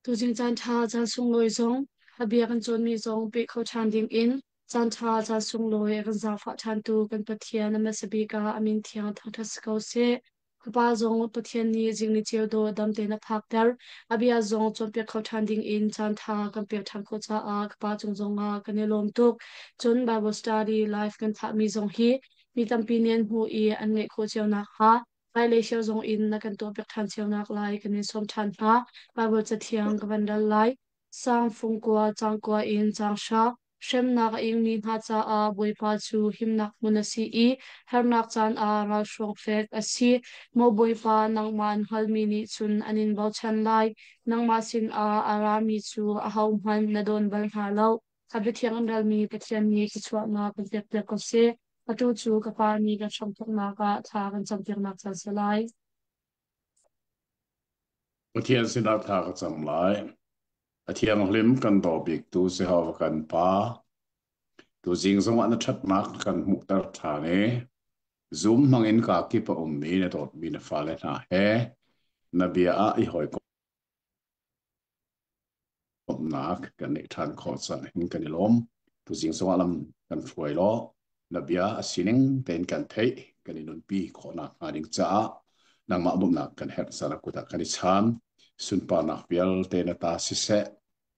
Tuzing caanṭha caan sunglawi zong a bia kan cawnmi zong peh kho ṭhan dingin caanṭha caan sunglawi a kan zaangfah ṭhantu kan Pathian a hmasa bik ah a min thiang thangṭhat si ko seh. Fapa zong Pathian nih zing ni ceu dawh dam tein a phakter. A bia zong cawnpiak kho ṭhan dingin caanṭha kan pek ṭhan khawh caah ka Pa cung zongah kan i lawm tuk. Cun Bible study live kan thlahmi zong hi mi tampi nih an hmuh i an ngaih khawh cio nakhnga Hmailei cio zong in na kan tuahpiak ṭhan cio naklai kan in sawm ṭhan hna. Baibal Cathiang ka van rel lai. Sang fung kua cang kua in cang hra. Hremnak a ingmi hna caah Bawipa cu himnak hmun a si i harnak caan ah ralhruang fek a si. Maw Bawipa, nangmah an hngalmi nih cun an in bochan lai. Nangmah sinah a rami cu ahohmanh na dawn bal hna lo. A biathiang an relmi Pathian nih thluachuahnak kan pekpiak ko seh. Atu cu ka pa nih kan hramthawknak ah thla kan campiaknak caan si lai. Pathian sinah thla ka cam lai. A thianghlim kan daw biktu Jehovah kan Pa, tuzing zongah na ṭhatnak kan hmuhter ṭhan i Zoom hmangin ka kip a ummi na dawtmi na fale hna he na bia ah i hawikom Bawmhnak kan neih ṭhan khawh cang hin kan i lawm. Tuzing zongah lam kan hruai law na bia a sining tein kan theih, kan i nunpi khawhnak hnga ding caah nangmah bawmhnak kan herh caan a kut ah kan i chaan. Sunparnak vialte na ta siseh.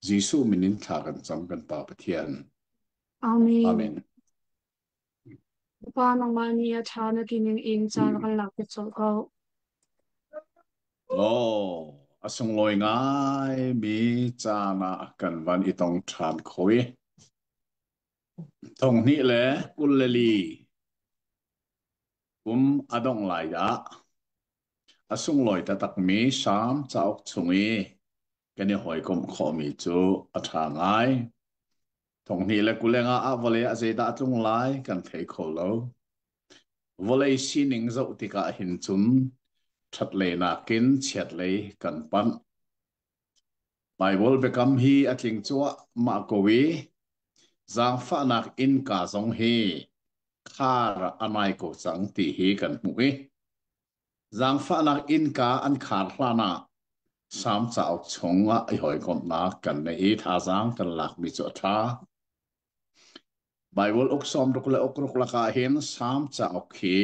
Jesuh min in thla kan cam kan Pa Pathian. Amen. Amen. Pa nangmah nih a ṭha na ti ning in caan kan lak piak colh ko. Oh, a sunglawi ngai mi caan ah kan van i tong ṭhan kho i thong hnih le 24 kum a dongh lai ah a sunglawi taktakmi Salm cauk chung i kan i hawikomh khawhmi cu a ṭha ngai. Thong hnih le 25 ah vawlei ah zeidah a tlung lai kan thei kho lo. Vawlei sining zoh tikah hin cun ṭhatlei nakin chiatlei kan panh. Baibal biakam hi a tling cuahmah ko i zaangfahnak innka zong hi khar a nai ko cang ti hi kan hmuh i zaangfahnak innka an khar hlanah Salm cauk chungah i hawikomhnak kan neih i thazaang kan lakmi cu a ṭha. Baibal uk 60 le uk ruk lakah hin Salm cauk hi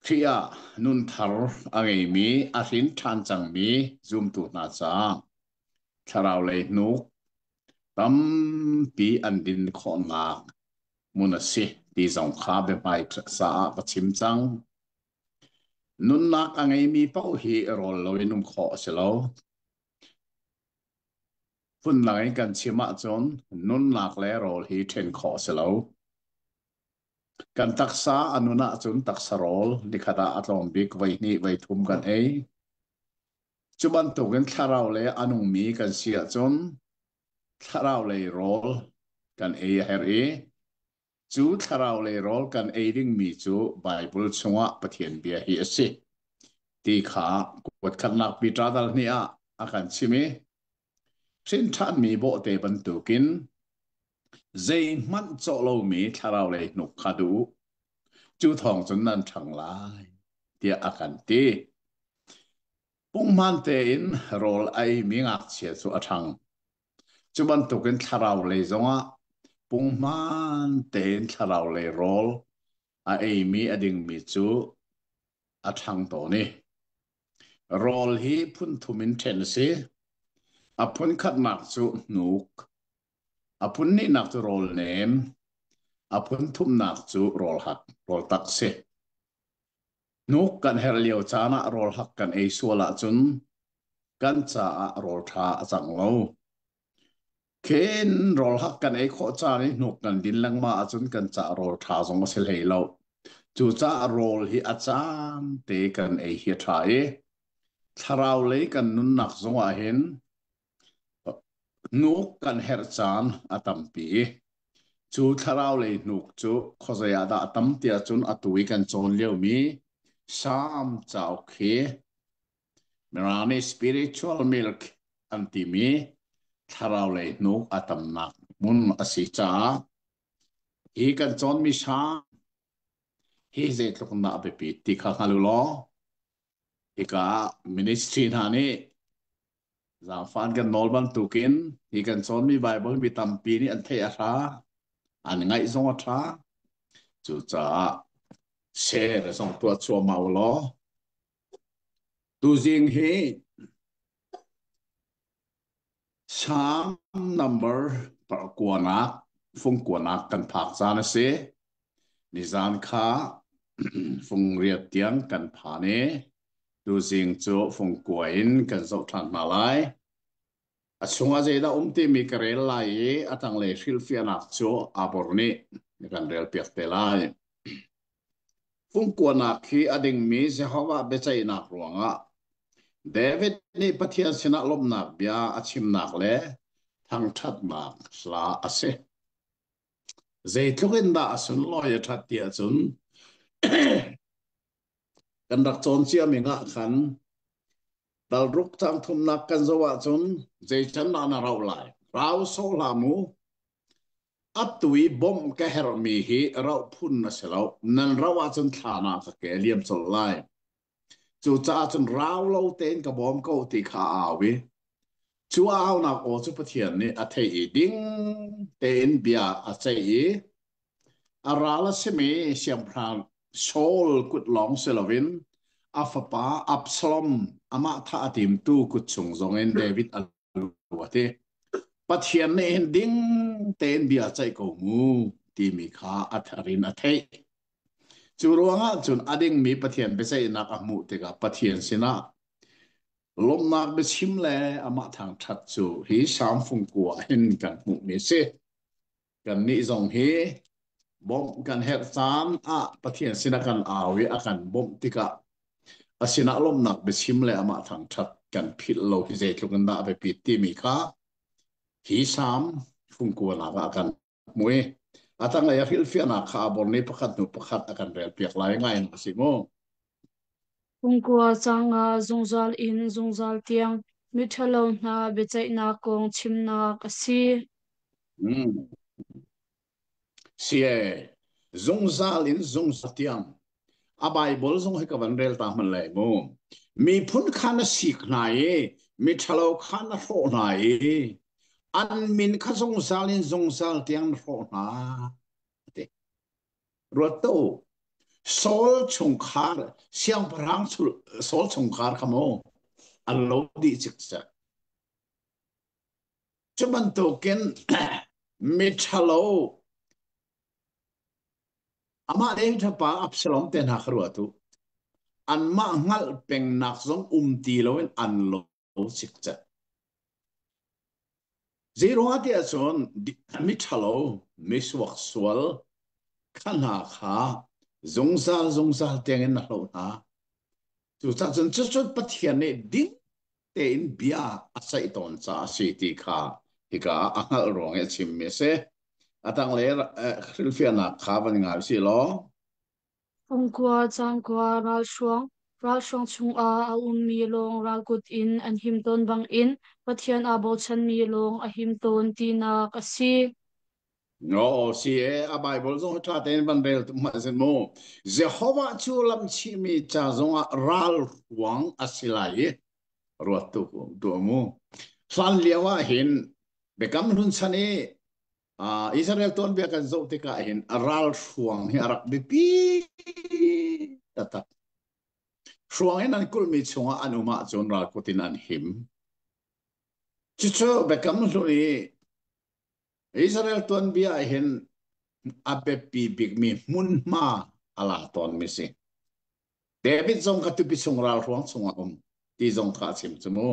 Khrih ah nun thar a ngeimi, a hrin ṭhan cangmi zumtu hna caah thlarau lei hnuk tampi an din khawhnak hmun a si ti zong kha biahmai ah ka chim cang. Nunnak a ngeimi paoh hi rawl loin um khawh a si lo. Phundang in kan chim ahcun nunnak le rawl hi ṭhen khawh a si lo. Kan taksa a nun ahcun taksa rawl nikhat ah a tlawm bik voi hnih voi thum kan ei. Cu bantukin thlarau le a nungmi kan si ahcun thlarau lei rawl kan ei a herh i cu thlarau lei rawl kan ei dingmi cu Baibal chungah Pathian bia hi a si ti kha kuatkhatnak Peter dal hnih ah a kan chim i hrin ṭhanmi bawhte bantukin zeihmanh cawh lomi thlarau lei hnuk kha duh cu thawng cun nan ṭhang lai tiah a kan ti. Punghman tein rawl a eimi ngakchia cu a ṭhang. Cu bantukin thlarau lei zongah punghman tein thlarau lei rawl a eimi a dingmi cu a ṭhang tawn i rawl hi phun thum in ṭhen a si. A phun khatnak cu hnuk, a phun hnihnak cu rawl nem, a phun thumnak cu rawl hak, rawl tak si. Hnuk kan herh lio caan ah rawl hak kan ei sual ahcun kan caah rawl ṭha a cang lo. Khin rawl hak kan ei khawh caan i hnuk kan din lengmang ahcun kan caah rawl ṭha zong a si hlei lo. Cucaah rawl hi a caan te kan ei hi a ṭha i thlarau lei kan nunnak zong ah hin Hnuk kan herh caan a tampi i cu thlarau lei hnuk cu khuazei ah dah a tam tiah cun atu i kan cawn liomi Salm cauk hi Mirang nih spiritual milk an timi thlarau lei hnuk a tamnak hmun a si caah hi kan cawnmi Salm hi zeitluk in dah a biapit ti kha hngal u law hika ah ministry hna nih. Zaangfah kan nawl bantukin hi kan cawnmi Baibal mi tampi nih an theih a hra, an ngaih zong a ṭha. Cucaah share zong tuah cuahmah u law tuzing hi Psalm number kuanak fung kuanak kan phak caan a si. Nizan kha fung riat tiang kan phan i tuzing cu fung kua in kan zoh ṭhan hna lai. A chungah zeidah um timi ka rel lai i a tanglei hrilhfiahnak cu Abor nih kan relpiak te lai. Fungkuanak hi a dingmi Jehovah biaceihnak ruangah David nih Pathian sinah lawmhnak bia a chimnak le thangṭhatnak hla a si. Zeitluk in dah a sunlawi a ṭhat ti ahcun kan rak cawn ciami ah khan talruk cang thumnak kan zoh ahcun zei can dah na rauh lai? Rau sawh hlah mu. Atu i bawmh ka herhmi hi rauh phun a si lo. Nan rauh ahcun thlan ah ka ke liam colh lai. Cucaah cun rau lo tein ka bawm ko ti kha a au i cu a aunak aw cu Pathian nih a theih i ding tein bia a ceih i a ral a simi siangpahrang Saul kut lawng si loin a fapa Absalom amah thah a timtu kut chung zongin David a luat i Pathian nih hin ding tein bia ceih ko mu timi kha a tharin a theih. Cu ruangah cun a dingmi Pathian biaceihnak a hmuh tikah Pathian sinah lawmhnak biachim le amah thangṭhat cu hi Salm fungkua hin kan hmuhmi a si. Kannih zong hi bawmh kan herh caan ah Pathian sinah kan au i a kan bawmh tikah a sinah lawmhnak biachim le amah thangṭhat kan philh lo hi zeitluk in dah a biapit timi kha hi Salm fungkuanak ah kan hmu i a tanglei a hrilhfiahnak kha a bor nih pakhat hnu pakhat a kan relpiak lai ngai in a si mu. Pungkua cang ah zungzal in zungzal tiang miṭhalo hna biaceihnak kong chimnak a si. Mm. Sie zungzal in zungzal tiang a Bible zong hi ka van rel ta hman lai mu. Miphun kha na sik hna i miṭhalo kha na hrawh hna i an min kha zungzal in zungzal tiang na hrawh hna. Ti. Ruat to Saul chungkhar siangpahrang Saul chungkhar kha mu an lo dih cikcek. Cu bantukin miṭhalo amah le ṭhapa Absalom te hna kha ruat u. Anmah hngalh pengnak zong um ti loin an lo cikcek. Zeiruangah tiah cun miṭhalo, misuaksual kha hna kha zungzal zungzal tiangin na hloh hna. Cucaah cun cucu Pathian nih ding tein bia a ceih tawn caah a si ti kha hika ah a hngalh ruang i a chimmi a si. A tanglei hrilhfiahnak kha van ngai usih law. Fungkua, cangkua, ralhruang, ralhruang chungah a ummi lawng ralkut in an him tawn bangin Pathian aa bochanmi lawng a him tawn tinak a si. No, si e, a Bible zong ṭha tein van rel tu hmanh sin mu. Jehovah cu lamchihmi ca zongah ral ruang a si lai i ruat tu tu mu. Hlan lio ah hin Biakam Hlun chan i Israel tuanbia kan zoh tikah hin ral hruang hi a rak biapi taktak. Hruang in an kulhmi chungah an um ahcun ral kut in an him. Cucu Biakam Hlun i Israel tuanbia ah hin a biapi bikmi hmunhma a la tawnmi si. David zong kha tupi chung ralhruang chungah um ti zong kha a chim cu mu.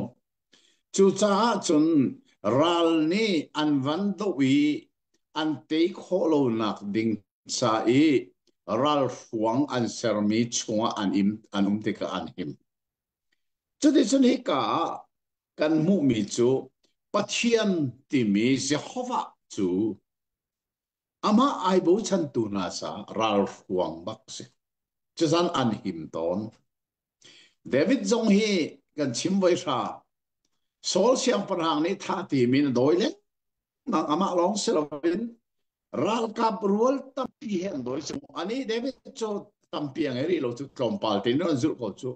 Cucaah cun ral nih an van doh i an tei khawh lonak ding ca i ralhruang an sermi chungah an, im, an um tikah an him. Cuticun hika ah kan hmuhmi cu Pathian timi Jehovah cu amah ai bochantu hna caah ralhruang bak si. Cuzan an him tawn. David zong hi kan chim voi hra. Saul siangpahrang nih thah timi na dawi lengmang amah lawng si loin ralkap rual tampi he an dawi chung. Ani David cu tampi a ngei rih lo cu tlawmpal tein an zulh ko cu.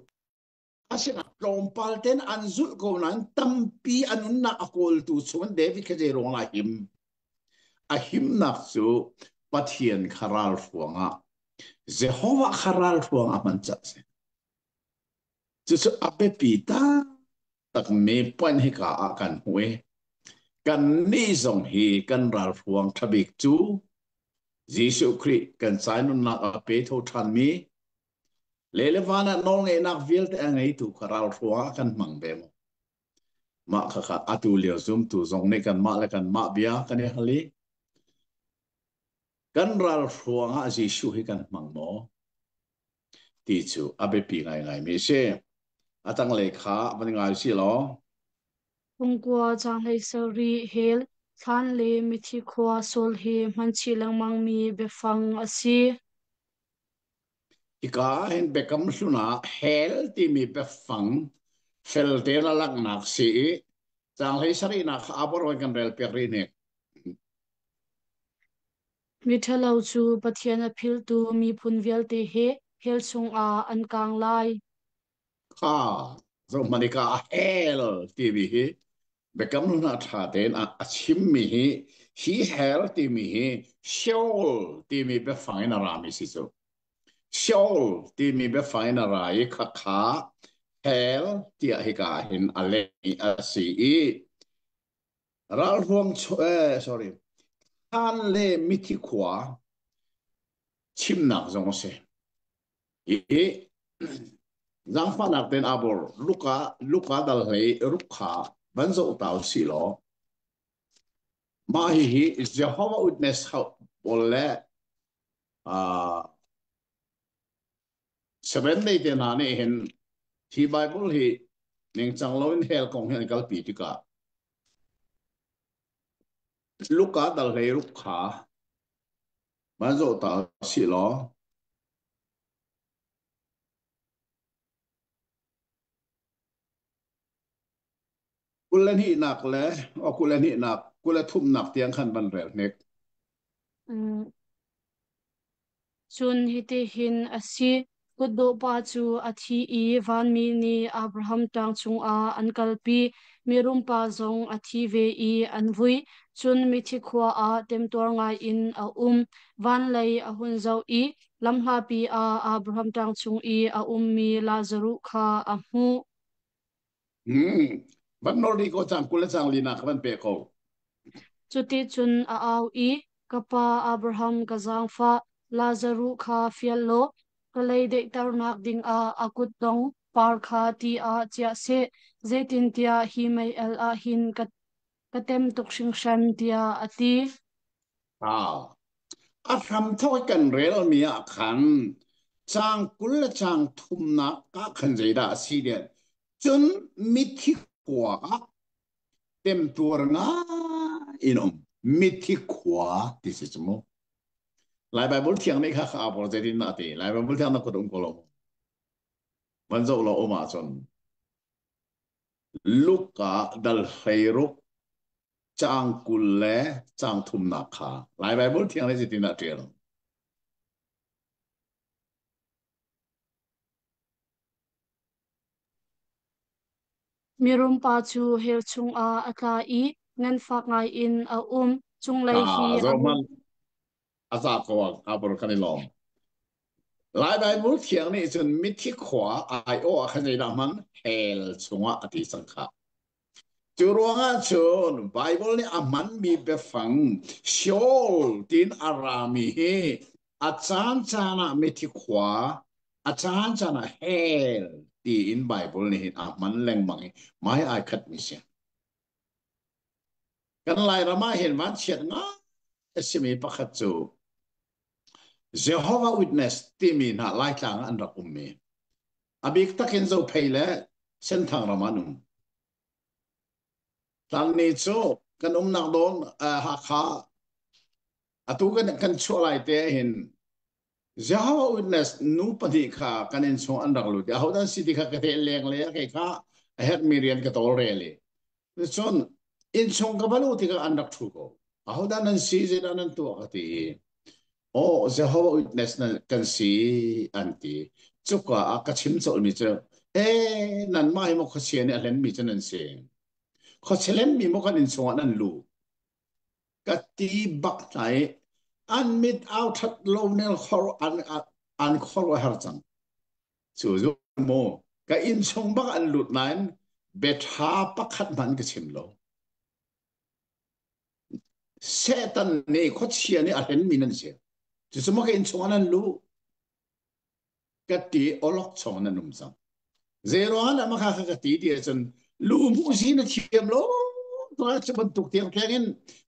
Asinain tlawmpal ten an zulh ko nain tampi a nunnak a kawltu chungin David kha zei ruang a him? A himnak cu Pathian kha ral ruangah Jehovah kha ral ruangah a hman caah a si. Cucu a biapi taktakmi point hika ah kan hmuh i kannih zong hi kan ralhruang ṭha bik cu Jesuh Khrih kan cai nunnak a pe tho ṭhanmi le le van ah nawlngeihnak vialte a ngeitu kha ralhruang ah kan hmang ve maw? Mah khakha atu lio zumtu zong nih kanmah le kanmah bia kan i hal i kan ralhruang ah Jesuh hi kan hmang maw? Ti cu a biapi ngaingaimi a si. A tanglei kha van ngai si law. Pungkua caanghlei sarih hel, thlan le mithi khua sawl hi hmanchih lengmangmi biafang a si. Hika ah hin Biakam Hlun ah hell timi biafang felte la langhnak si i caanghlei sarihnak kha aa borh kan rel piak rih hnik. Miṭhalo cu Pathian a philhtu miphun vialte he hell chungah an kaang lai. Kha zohhmanh hika ah hell timi hi Biakam Hlun ah ṭha tein a chimmi hi hi hell timi hi Sheol timi biafang in a rami si cu. Sheol timi biafang in a ra i khakha hell tiah hika ah hin a lehmi a si i ralhruang sorry thlan le mithi khua chimnak zong a si. I zaangfahnak tein abor Luka Luka dal hlei ruk kha van zoh ta u sih law mah hihi Jehovah Witness pawl le Seven Day te hna nih hin hi Bible hi ningcang loin hell kong hi an kalpi tikah Luka dal hlei ruk kha van zoh ta sih law 22nak le 22nak 23nak tiang khan van rel hnik. Cun hitihin a si, kutdawhpa cu a thi i vanmi nih Abraham ṭang chungah an kalpi. Mirumpa zong a thi ve i an vui. Cun mithi khua ah temtuar ngaiin a um. Van lei a hun zoh i lamhlapi ah Abraham ṭang chung i a ummi Lazaruh kha a hmuh. Van nawl rih ko cang 20 le cang linak van pe ko. Cuticun a au i, Ka pa Abraham, ka zaangfah, Lazaruh kha fial law ka lei daihternak dingah a kutdong par kha ti ah chiah seh, zeitintiah hi mei-al ah hin ka tem tuk hringhran, tiah a ti. Ah. A hramthawk i kan relmi ah khan caang 20 le caang thumnak ah khan zeidah a si deuh? Cun mithi khua ah temtuar ngai in um. Mithi khua ti si cu mu. Lai Baibal thiang nih kha kha aa por zeitin dah ti? Lai Baibal thiang na kut um ko lo. Van zoh lo um ahcun Luka dal 16 caang 20 le caang thumnak kha Lai Baibal thiang nih zeitin dah ṭial? Mirumpa cu hell chungah a tla i nganfak ngaiin a um. Cunglei hi Ah, a hun zohhmanh a za ko ah abur kan i lawm. Lai Baibal thiang nih cun mithi khua aiawh ah khan zeidah hman hell chungah a ti cang kha. Cu ruangah cun Baibal nih a hmanmi biafang Sheol tiin a rami hi a caancaan ah mithi khua, a caancaan ah hell tiin Baibal nih hin a hman lengmang i mah hi ai khatmi si. Kan Lairam ah hin vanchiat ngai a simi pakhat cu Jehovah Witness timi hna Laitlang ah an rak ummi. A bik takin Zophei le Senthang ram ah an um. Tlangni cu kan umnak dawn Hakha atu kan chuah lai te hin Jehovah Witness nu pahnih kha kan inn chung an rak lut i ahodah an si ti kha ka theih leng le kei kha a herhmi rian ka tawlrel i cun innchung ka va luh tikah an rak ṭhu ko. Ahodah nan si, zeidah nan tuah ka ti i oh Jehovah Witness na kan si an ti. Cuka ah ka chim colhmi cu. E nanmah hi maw khuachia nih a hlenmi cu nan si. Khuachia hlenmi maw kan inn chungah nan luh. Ka ti bak hna i an mit au ṭhat lo nel khor an an khor a har cang. Cu zu maw ka inn chung bak an lut nain biaṭha pakhat hmanh ka chim lo. Satan nih khuachia nih a hlenmi nan si. Cucu maw ka inn chungah nan luh? Ka ti awlokchong nan um cang. Zeiruang ah mah kha ka ti ti ahcun lu si na thiam lo tuah cu bantuk tiang tiang in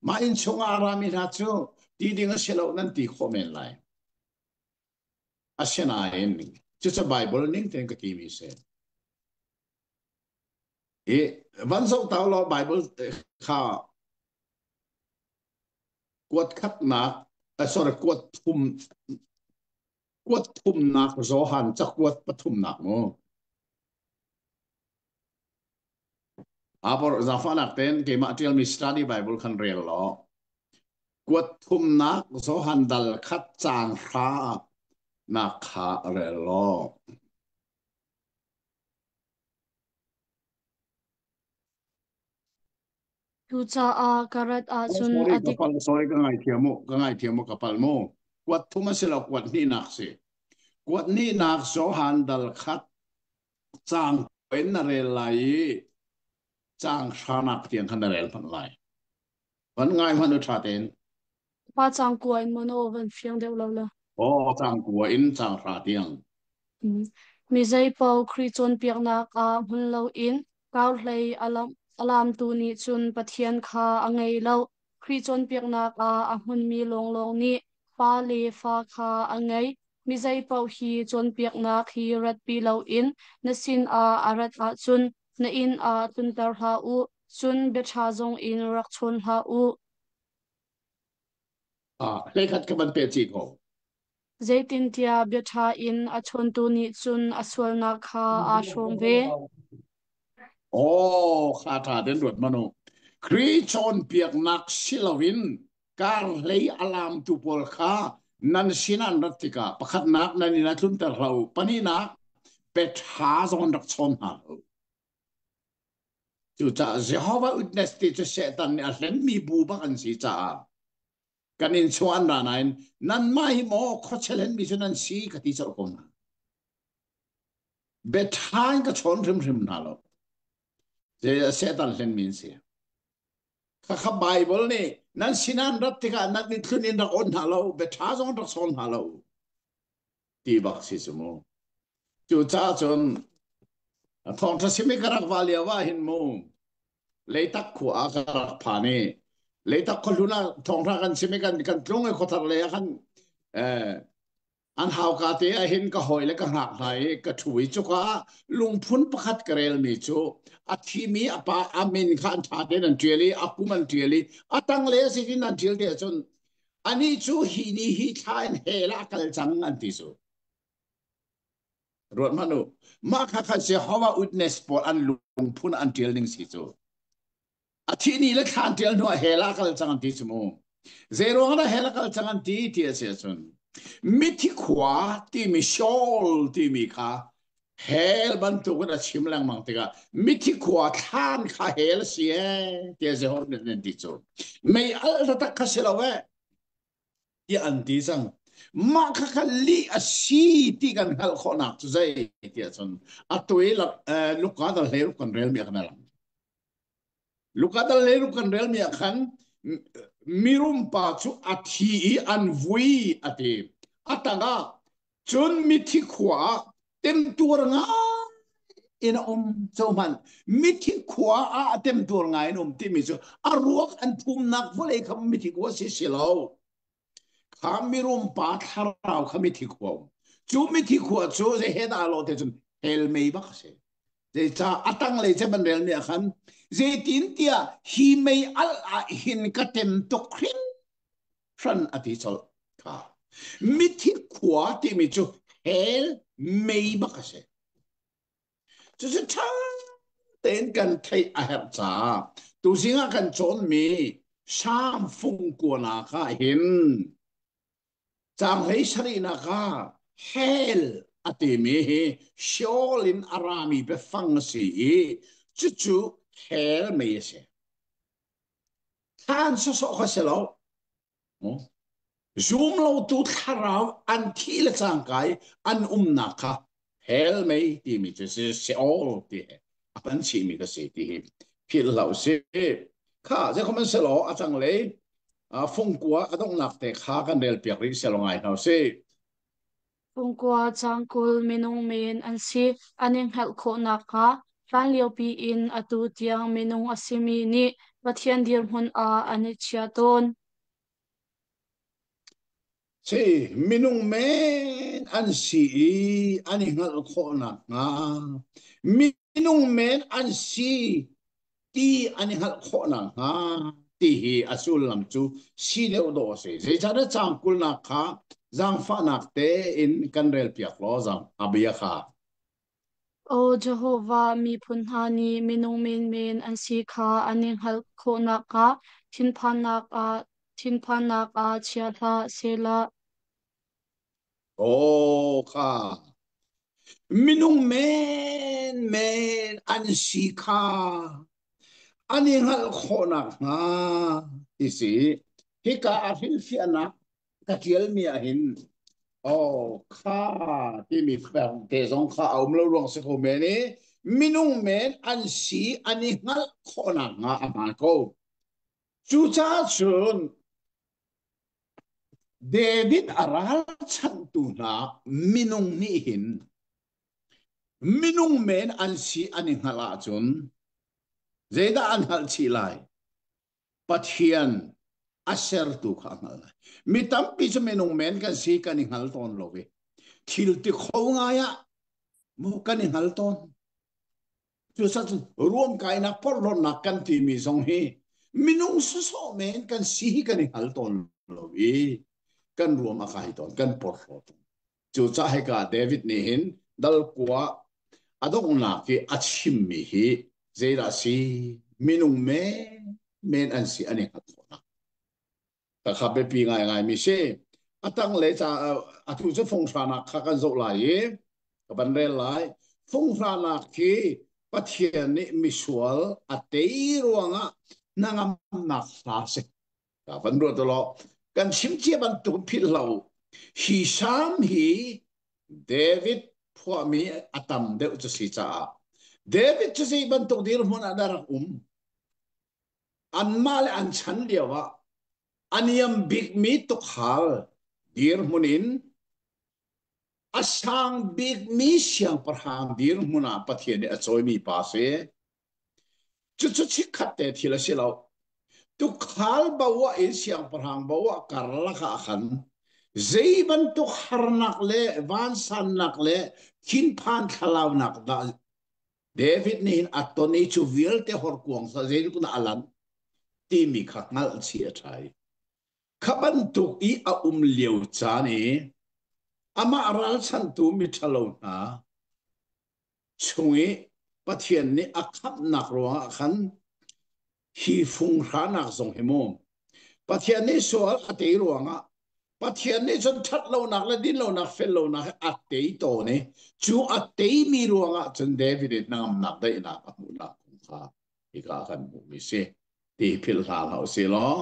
mah inn chungah a rami hna cu ti ding a si lo nan ti khawh men lai. Asinain cucu Bible ning tein ka timi si. I van zoh ta law Bible kha kuat khatnak sorry kuat thum kuat thumnak Johan cakuat pathumnak mu. Abor zaangfahnak tein keimah ṭialmi study Bible khan rel law kuat thumnak Johan dal khat caang hra nak kha rel law. Cucaah ka rat Oh, ahcun sorry a ka dik pal sorry ka ngaithiam mu ka ngaithiam mu ka pal mu kuat thum a si lo kuat hnihnak si kuat hnihnak Johan dal khat caang in na rel lai i caang hranak tiang khan na rel hmanh lai van ngai hmanh u ṭha tein pa caang kua in maw na aw van fiang deuh lo la. aw caang kua in caang hra tiang Mi zeipaoh Khrih cawnpiaknak ah hmun loin karhlei a lamtu nih cun Pathian kha a ngei lo. Khrih cawnpiaknak ah a hmunmi lawnglawng nih Pa le Fa kha a ngei. Mi zeipaoh hi cawnpiaknak hi ratpi loin na sinah a rat ahcun na inn ah tlunter hlah u, cun bia ṭha zongin rak chawn hlah u. Ah, hlei khat ka van pe chih ko. Zeitintiah bia ṭha in a chawntu nih cun a sualnak kha aa hrawm ve. Oh, kha ṭha den ruat manu. Khrih cawnpiaknak si loin kar hlei a lamtu pawl kha nan sin an rat tikah pakhatnak nan inn ah tlunter hlah u, pahnihnak biaṭha zong an rak chawn hna lo. Cucaah Jehovah Witness ti cu Satan nih a hlenmi bu bak an si caah kan in chuah an ra nain nanmah hi maw khuachel henmi cu nan si ka ti colh ko hna. Biaṭha in ka chawn hrimhrim hna lo. Satan hlenmi an si. Khakha Bible nih nan sinah an rat tikah nan i thlun in rak on hna lo, biaṭha zong rak chawn hna lo ti bak si cu mu. Cucaah cun thawngṭha simi ka rak va lio ah hin mu Leitak khua ah ka rak phan i Leitak khuahlun ah thawngṭha kan chim i kan kan tlung i khuathar lei ah khan eh, an hauka te ah hin ka hawi le ka hngak hna i ka ṭhu i cuka ah lungphun pakhat ka relmi cu a thimi a pa a min kha an ṭha tein an ṭial i a kum an ṭial i a tanglei a si in an ṭial te ahcun anih cu hi ni hi thla in hell ah a kal cang an ti cu. Ruat hmanh u. Mah kha khan Jehovah Witness pawl an lungphun an ṭial ning si cu. A thih ni le thla an ṭial hnu ah hell ah kal cang an ti cu mu. Zei ruang dah hell ah kal cang an ti ti a si ahcun mithi khua timi Sheol timi kha hell bantukin a chim lengmang tikah mithi khua thlan kha hell a si ee tiah Jehovah nih an ti cu. Mei alh taktak kha si lo ee. Tiah an ti cang. Mah kha kha lih a si ti kan hngalh khawhnak cu zei tiah cun atu i Luka dal hlei ruk kan relmi ah khan a lang. Luka dal hlei ruk kan relmi ah khan mirum pa cu a thi i an vui a ti. A tangah cun mithi khua ah temtuar ngai in a um co hmanh mithi khua ah a temtuar ngai in um timi cu a ruak an phumnak vawlei kha mithi khua si si lo kha mirum pa thlarau kha mithi khua um cu mithi khua cu zei he dah lo te cun hell mei bak a si zeicah a tanglei cem an rel mi ah khan zeitin tiah hi mei al ah hin ka tem tuk hring hran a ti colh kha mithi khua timi cu hell mei bak a si cucu ṭha tein kan theih a herh caah tuzing ah kan cawnmi Salm fung kuanak ah hin caang hlei sarihnak ah hell a a timi hi Sheol in a rami biafang a si i cucu hell mei a si. Thlan sawsawh kha si lo. Zumlotu thlarau an thih le cangka i an umnak kha hell mei timi cu si Sheol ti he a hman chihmi ka si ti hi philh hlah usih. Kha zeikhaw a tanglei fungkua a donghnak te kha kan rel piak rih selaw ngai hna usih. Fungkua cangkul minung men an si an i hngalh khawh nakhnga hlanliopi in atu tiang minung a simi nih Pathian dirhmun ah an i chia tawn. Si, minung men an si i an i hngalh khawh nakhnga minung men an si ti an i hngalh khawh nakhnga ti hi a sullam cu si deuh dawh a si. Zeicahtiah caang kulnak kha zaangfahnak tein kan relpiak law zaang a bia kha. Aw Jehovah, miphun hna nih minung menmen an si kha an i hngalh khawh nakhnga thinphannak ah thinphannak ah chia hlah, Selah. Aw kha minung menmen an si kha an i hngalh khawh nakhnga ti si. Hika ah hrilhfiahnak ka ṭialmi ah hin oh kha timi te zong kha a um lo ruang si ko men i minung men an si an i hngalh khawh nakhnga a hmaan ko. Cucaah cun David a ralchanhtu hna minung nih hin minung men an si an i hngalh ahcun zeidah an hngalh chih lai? Pathian a sertu kha a hngalh lai. Mi tampi cu minung men kan si kan i hngal tawn lo i thil ti kho ngai ah mu kan i hngal tawn. Cucaah ruamkainak porhlawtnak kan timi zong hi minung sawsawh men kan si hi kan i hngal tawn lo i kan ruam a kai tawn kan porhlaw tawn. Cucaah hika David nih hin dal kua a donghnak i a chimmi hi zeidah si minung men men an si an i hngalh khawhnak kha biapi ngaingaimi si. A tanglei ca atu cu funghranak kha kan zoh lai i ka van rel lai. Funghranak hi Pathian nih misual a tei ruangah hnangamnak hla si. Ka van ruat law kan chim cia bantuk philh lo. Hi salm hi David phuahmi a tam deuh cu si caah David cu zei bantuk dirhmun ah dah rak um? Anmah le an chan lio ah a niam bikmi tukhal dirhmun in a sang bikmi siangpahrang dirhmun ah Pathian nih a cawimi pa si. Cucu chikkhat te thil a si lo. Tukhal bo ah in siangpahrang bo ah karlak ah khan zei bantuk harnak le vansannak le thinphan thlalaunak dah David nih hin a ton i cu vialte horkuang sa zeitluk dah a lanh timi kha hngalh chih a ṭha i kha bantuk i a um lio caan i amah ralchanhtu miṭhalo hna chung i Pathian nih a khamhnak ruangah khan hi funghranak zong hi mu Pathian nih sual a tei ruangah Pathian nih cun ṭhat lonak le din lonak fel lonak hi a tei tawn i cu a teimi ruangah cun David i hnangamnak daihnak a hmuhnak kong kha hika kan hmuhmi si ti philh hlah hlah usih law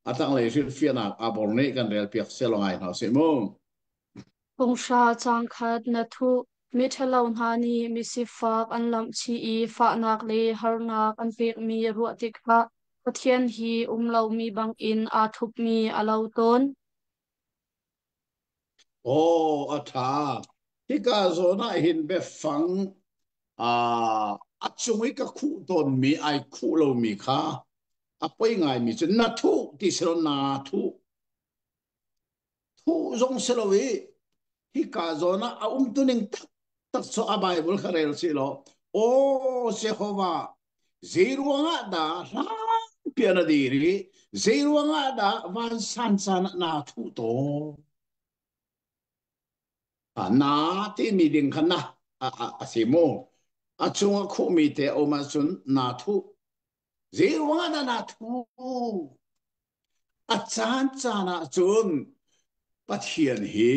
a tanglei hrilhfiahnak abor nih kan relpiak selaw ngai hna usih mu. Phunghra cangkhat na thuh, miṭhalo hna nih misifak an lamhchih i fahnak le harnak an pekmi ruah tikah Pathian hi um lomi bangin aa thupmi a lo tawn. Aw, a ṭha. Hika zawn ah hin biafang a cung i ka khuh tawnmi ai khuh lomi kha a poi ngaimi cu na thuh ti si lo naa thuh. Thuh zong si lo i hika zawn ah a umtuning taktak cu a Bible kha rel si law aw Jehovah zei ruangah dah hlanpi na dir i zei ruangah dah vansan caan ah naa thuh tawn? Na timi ding kha na a si mu. A chungah khuhmi te a um ahcun naa thuh. Zei ruangah dah naa thuh? A caan caan ah cun Pathian hi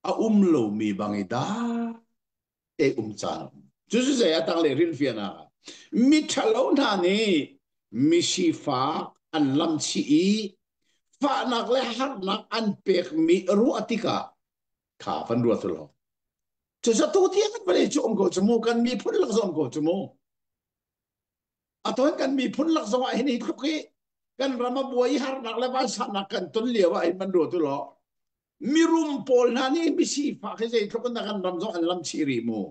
A um lomi bang i dah te um caan um. Cucu zei a tang le rinfian ah mi ṭhalo hna nih mi sifak an lamchih i fahnak le harnak an pekmi ruah tikah kha van ruat u law cucu tu tiang kan vawlei cu um ko cu mu, kan miphun lak zong ko cu mu. Atoin kan miphun lak zong ah hin hi tluk hi kan ram a buai harnak le vansannak kan ton lio ah hin van ruat u law mirum pawl hna nih misifak hi zeitluk in dah kan ram zong an lam chih rih mu.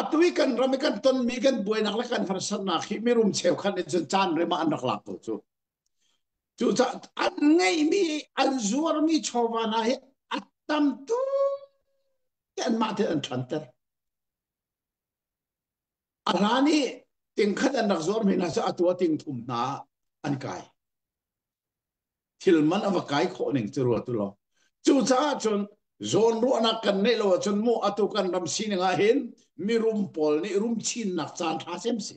Atu i kan ram i kan tonmi kan buainak le kan harsatnak hi mirum cheukhat nih cun caan rem ah an rak lak ko cu. Cucaah an ngeihmi an zuarmi chawva hna hi a tam tuk anmah te an ṭhanter. A hlan i tingkhat an rak zuarmi hna cu atu ah tingthum hna an kai. Thil man a va kai khawh ning cu ruat u law. Cucaah cun zawnruahnak kan neih lo ahcun mu atu kan ram sining ah hin mirum pawl nih rum chinnak caan ṭha sem si.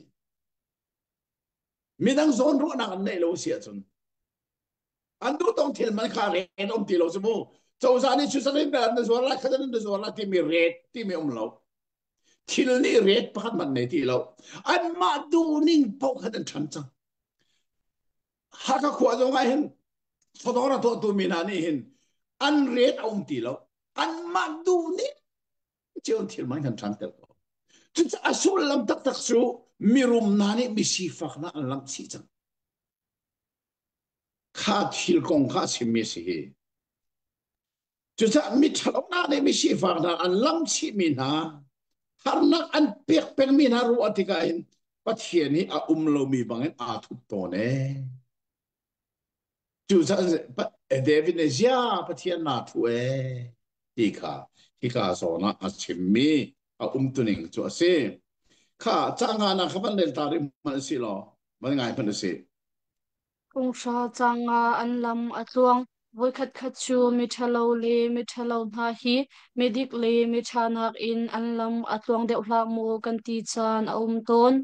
Midang zawnruahnak an neih lo si ahcun an duh tong thil man kha ret um ti lo cu mu. Cozah nih cu sarin na zuar lai kha na zuar lai timi ret timi um lo. Thil nih ret pakhat hmanh nei ti lo. Anmah duhning paoh khan an ṭhan cang. Hakha khua zong ah hin chawdawr a tuahtu mi hna nih hin an ret a um ti lo. Anmah duhning cio thil man kan ṭhan ter ko. Cucaah a sullam taktak cu mirum hna nih misifak hna an lamh chih cang. Kha thil kong kha a chimmi a si hi. Cucaah miṭhalo hna nih misifak hna an lamchihmi hna, harnak an pek pengmi hna ruah tikah hin Pathian hi a um lomi bangin aa thup tawn ee. Cucaah David nih zia Pathian naa thu ee ti kha hika zawn ah a chimmi a umtuning cu a si. Kha ca nga na kha van rel ta rih hmanh si law, van ngai hmanh si. Phunghra canga an lam a tluang. Voikhatkhat cu miṭhalo le miṭhalo hna hi midik le miṭha nakin an lam a tluang deuh hlah maw kan ti caan a um tawn.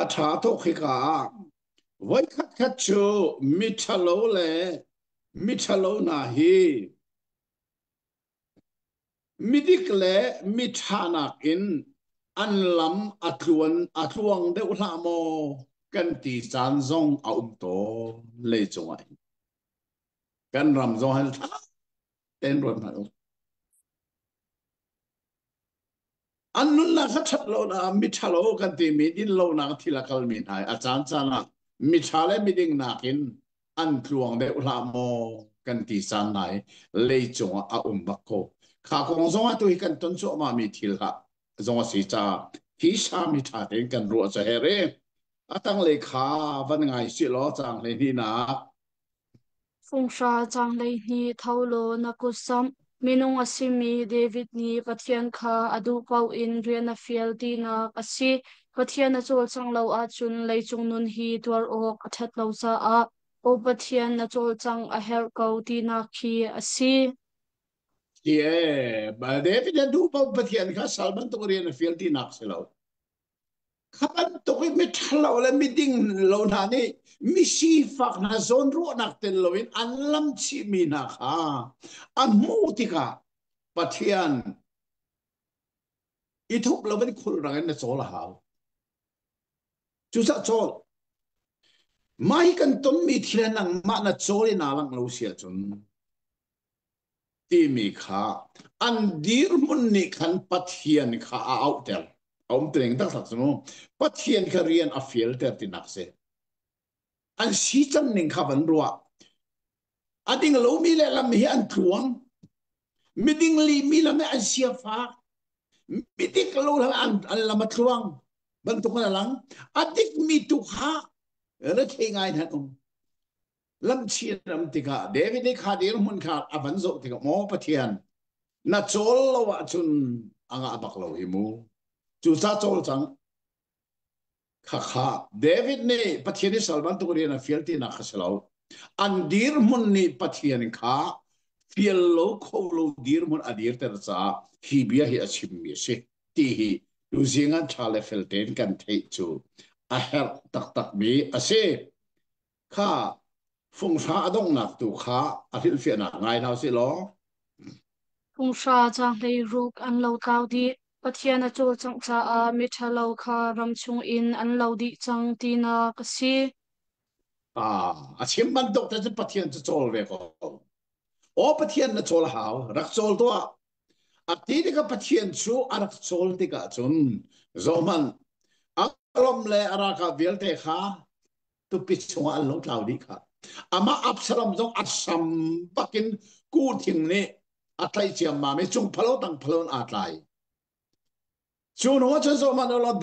A ṭha tuk hika ah. Voikhatkhat cu miṭhalo le miṭhalo hna hi Midik le miṭha nakin an lam a tluan a tluang deuh hlah maw kan ti caan zong a um tawn leicung ah hin. Kan ram zong hin ṭha tein ruat hmanh u. An nunnak kha ṭhat lonak miṭhalo kan timi dinlonak thil a kalmi hna a caancaan ah miṭha le miding nakin an tluang deuh hlah maw kan ti caan hna i leicung ah a um bak ko. Kha kong zong ah tu hi kan ton cuahmahmi thil ha zong a si caah hi sami ṭha tein kan ruah cu herh i a tanglei kha van ngai sih law caang 12nak. Funghra caang 12 tho law na kut samh. Minung a simi David nih Pathian kha a duh paoh in rian a fial tinak a si. Pathian a cawlcangh lo ahcun leicung nun hi tuar awk a ṭhat lo caah Aw Pathian na cawlcangh a herh ko tinak khi a si. Yeah, David a duh paoh Pathian kha sal bantuk rian a fial tinak si lo. Kha bantuk i miṭhalo le miding lo hna nih misifak hna zawnruahnak tel loin an lamchihmi hna kha a hmuh tikah Pathian i thup loin khulrang in na cawl a hau. Cucaah cawl. Mah hi kan tonmi thil hi nangmah na cawl i naa langh lo si ahcun timi kha an dirhmun nih khan Pathian kha a auhter. A um tining taktak cu mu. Pathian kha rian a fialter tinak si. An si can ning kha van ruah. A ding lomi le lam hi an tluang. Miding limi lam hi an sia fak. Midik lo lam an, an lam a tluang. Bantuk an a lang. A dikmi tu kha rethei ngai in an um. Lamchin ram tikah David nih kha dirhmun kha a van zoh tikah maw Pathian na cawl lo ahcun a ngah bak lo hi mu. Cucaah cawl cang. Khakha David nih Pathian i sal bantuk rian a fial tinak kha si lo. An dirhmun nih Pathian kha fial lo kho lo dirhmun a dirter caah hi bia hi a chimmi a si ti hi tuzing an ṭha le fel tein kan theih cu a herh taktakmi a si. Kha funghra a donghnak tu kha a hrilhfiahnak ngai hna usih law. Funghra caang 16 an lo tlau dih. Pathian a cawlcangh caah miṭhalo kha ram chungin an lo dih cang tinak a si. Ah, a chim bantuk te cu Pathian cu cawl ve ko. Aw Pathian na cawl a hau, rak cawl tuah. A ti tikah Pathian cu a rak cawl tikah cun zohhmanh, a lawm le a ralkap vialte kha tupi chungah an lo tlau dih kha. Amah Absalom zong a sam bakin kuhthing nih a tlaih ciammam i cung phalo tang phalo in aa tlai. Cu hnu ah cun zohhmanh u law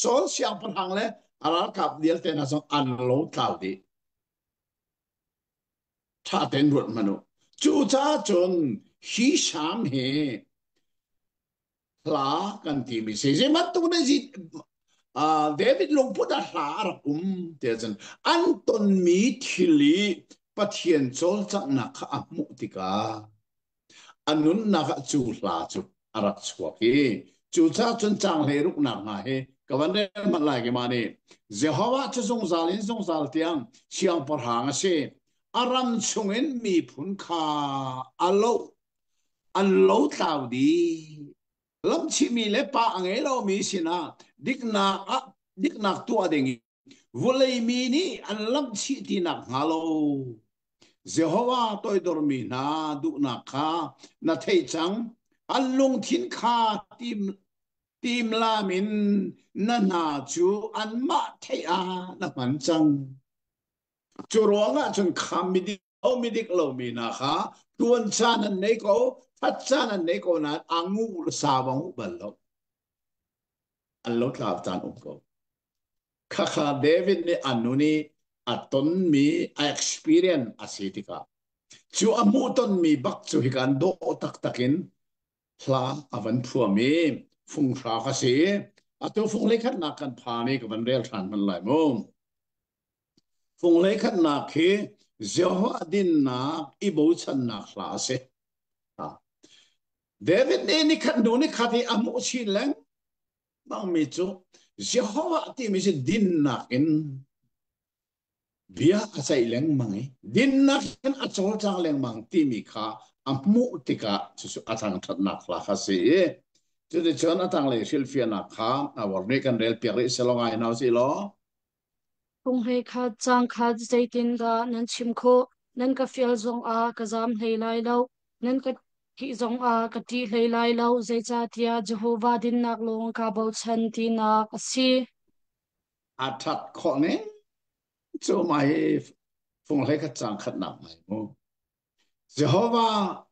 Saul siangpahrang le a ralkap vialte hna zong an lo tlau dih. Ṭha tein ruat hmanh u. Cucaah cun hi Sam hi hla kan timi si. Zei bantuk nih David lungput ah hla a rak um ti ahcun an tonmi thil i Pathian cawlcanghnak kha a hmuh tikah a nunnak ah cu hla cu a rak chuak i cucaah cun caang hleiruknak hna hi ka van rel hmanh lai keimah nih Jehovah cu zungzal in zungzal tiang siangpahrang a si a ram chungin miphun kha a lo an lotlau dih lamchihmi le pa a ngei lomi sinah diknak ah diknak tuah ding Vawlei mi nih an lamhchih ti nakhnga lo Jehovah toidormi hna duhnak kha na theih cang. An lungthin kha tim, timlam in na hna cu anmah theih ah na hman cang. Cu ruangah cun kha midik lo midik lomi hna kha tuan caan an nei ko, that caan an nei ko nain a ngu sau a nguh bal lo. An lotlau caan um ko. Khakha David nih a nun i a tonmi a experience a si tikah cu a hmuhtonmi bak cu hika an dawh taktak in hla a van phuam i funghra ka si. Atu fung hleikhatnak kan phan i ka van rel ṭhan hmanh lai mu. Fung hleikhatnak hi Jehovah dinnak i bochannak hla a si. David nih nikhat hnu nikhat i a hmuh chin lengmangmi cu Jehovah timi cu dinnak in bia a ceih lengmang i dinnak in a cawlcang lengmang timi kha a hmuh tikah cucu a thangṭhatnak hla kha si i cuticun a tanglei hrilhfiahnak kha a war nih kan rel piak rih selaw ngai hna usih law. Phung khat caang khat zeitindah nan chim khawh? Nan ka fial zongah ka zaam hlei lai lo, nan ka ṭih zongah ka ṭih hlei lai lo, zeicahtiah Jehovah dinnak lawng kaa bochan tinak a si. A ṭhat khawh ning cu mah hi fung hlei khat caang khatnak ngai mu. Jehovah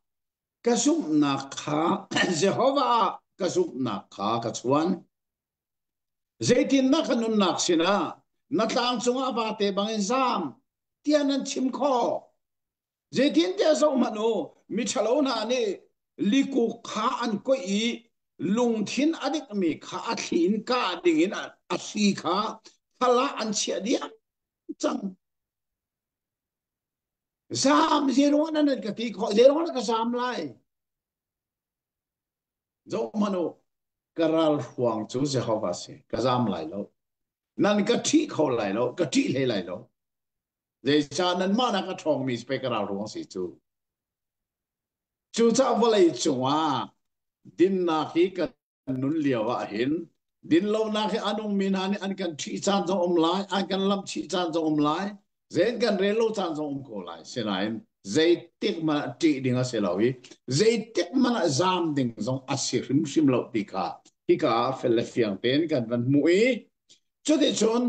ka zumhnak kha Jehovah ka zumhnak kha ka chuan. Zeitindah ka nunnak sinah na tlang cungah vate bangin zaam tiah nan chim khawh? Zeitintiah zohhmanh u, miṭhalo hna nih likuk kha an koih i lungthin a dikmi kha a thli in kah dingin a hri kha thal ah an chiah diam cang. Zaam zeiruangah nan ka ti khawh? Zeiruangah ka zaam lai? Zohhmanh u, ka ralhruang cu Jehovah a si, ka zaam lai lo. Nan ka ṭhih kho lai lo, ka ṭih hlei lai lo. Zeicah nanmah nak a ṭhawngmi pei ka ralhruang si cu. Cucaah vawlei cungah dinnak hi kan nun lio ah hin dinlonak hi a nungmi hna nih an kan ṭhih caan zong um lai, an kan lamhchih caan zong um lai, Zein kan rel lo caan zong um ko lai. Sinain zeitik hmanh ah ṭih ding a si lo i zeitik hmanh ah zaam ding zong a si hrimhrim lo ti kha hika ah fel le fiang tein kan van hmuh i cuticun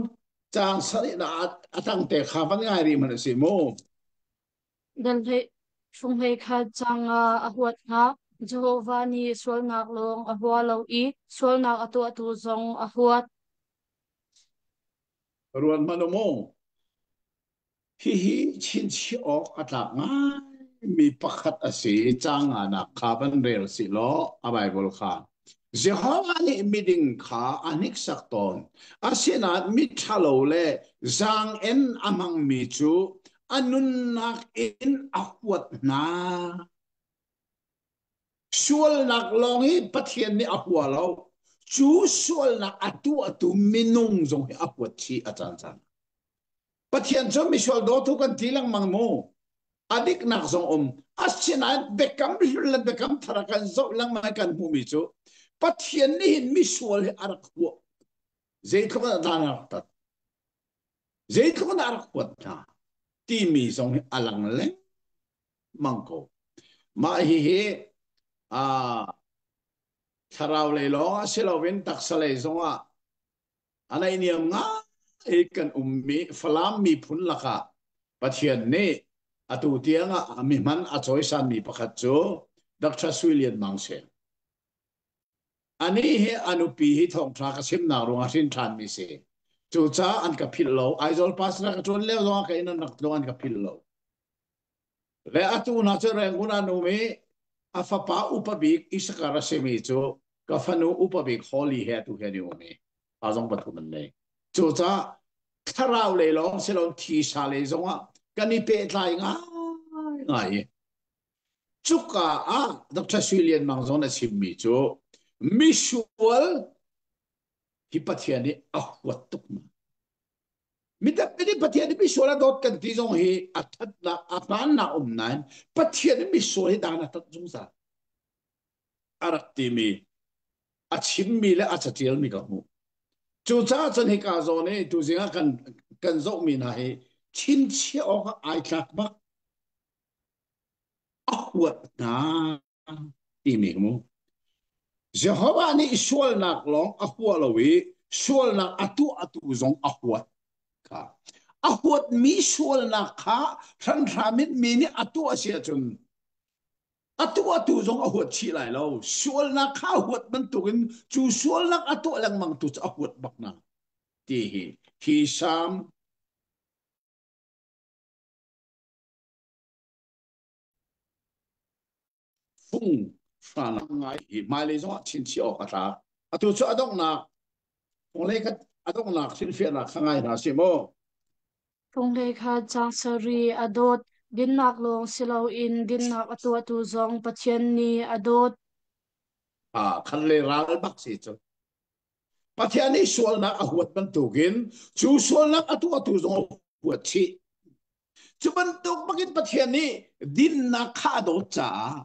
caang sarihnak a tangte kha van ngai rih hmanh u sih mu. Dal hlei funghlei kha caang ah a huat hna. Jehovah nih sualnak lawng a hua lo i sualnak a tuahtu zong a huat. Ruat hmanh u mu. Hihi chinchiah awk a tlak ngaimi pakhat a si. Caang nganak kha van rel sih law a Baibal kha. Jehovah nih miding kha a hniksak tawn. Asinain miṭhalo le zaang-en a hmangmi cu a nunnak in a huat hna. Sualnak lawng hi Pathian nih a hua lo. Cu sualnak a tuahtu minung zong hi a huat chih a caancaan. Pathian cu misual dawtu kan ti lengmang mu. A diknak zong um. Asinain biakam hlun le biakam thar kan zoh lengmang kan hmuhmi cu Pathian nih hin misual hi a rak huah. Zeitluk in dah a rak tat. Zeitluk in a rak huat hna timi zong hi a lang lengmang ko. Mah hihi thlarau lei lawng ah si loin taksa lei zongah a naihniam ngai kan ummi Falam miphun lakah Pathian nih atu tiangah mi hman a cawisanmi pakhat cu Dr. Sui Lian Mang si. Anih hi a nupi hi thawngṭha ka chimnak ruangah hrin ṭhanmi si. Cucaah an ka philh lo. Aizawl pastor ka ṭuan lio zongah ka inn an rak tlung an ka philh lo. Le atu hna cu Rangoon ah an um i a fapa upa bik Isakar a simi cu ka fanu upa bik Holly he atu hi an i um i pa zong pathum an nei. Cucaah thlarau lei lawng si lo thisa lei zongah kan i pehtlai ngaingai i cuka ah Dr. Sui Lian Mang zong na chimmi cu misual hi Pathian nih a huat tuk ma. Mitampi nih Pathian nih misual a dawt kan ti zong hi a thatnak a hmaannak um nain Pathian nih misual hi dan a tat zungzal a rak timi a chimmi le a catialmi ka hmuh. Cucaah cun hika zawn i tuzing ah kan kan zohmi hna hi chinchiah awk ah ai tlak bak a huat hna timi mu. Jehovah nih sualnak lawng a hua lo i sualnak a tuah atu zong a huat kha. A huatmi sualnak kha hranhram in mi nih a tuah si ahcun a tuah atu zong a huat chih lai lo. Sualnak kha a huat bantukin cu sualnak a tuah lengmang tu cu a huat bak na ti hi hi Salm Fung hranak ngai i hmailei zongah chinchiah awk a tlak. Atu cu a donghnak fung khat a donghnak hrilhfiahnak kha ngai hna sih mu. Fung kha caang sarih a dawt. Dinnak lawng si loin dinnak a tuahtu zong Pathian nih a dawt. Ah, khan le ral bak si cu. Pathian nih sualnak a huat bantukin cu sualnak a tuahtu zong a huat chih. Cu bantuk bakin Pathian nih dinnak kha a dawt caah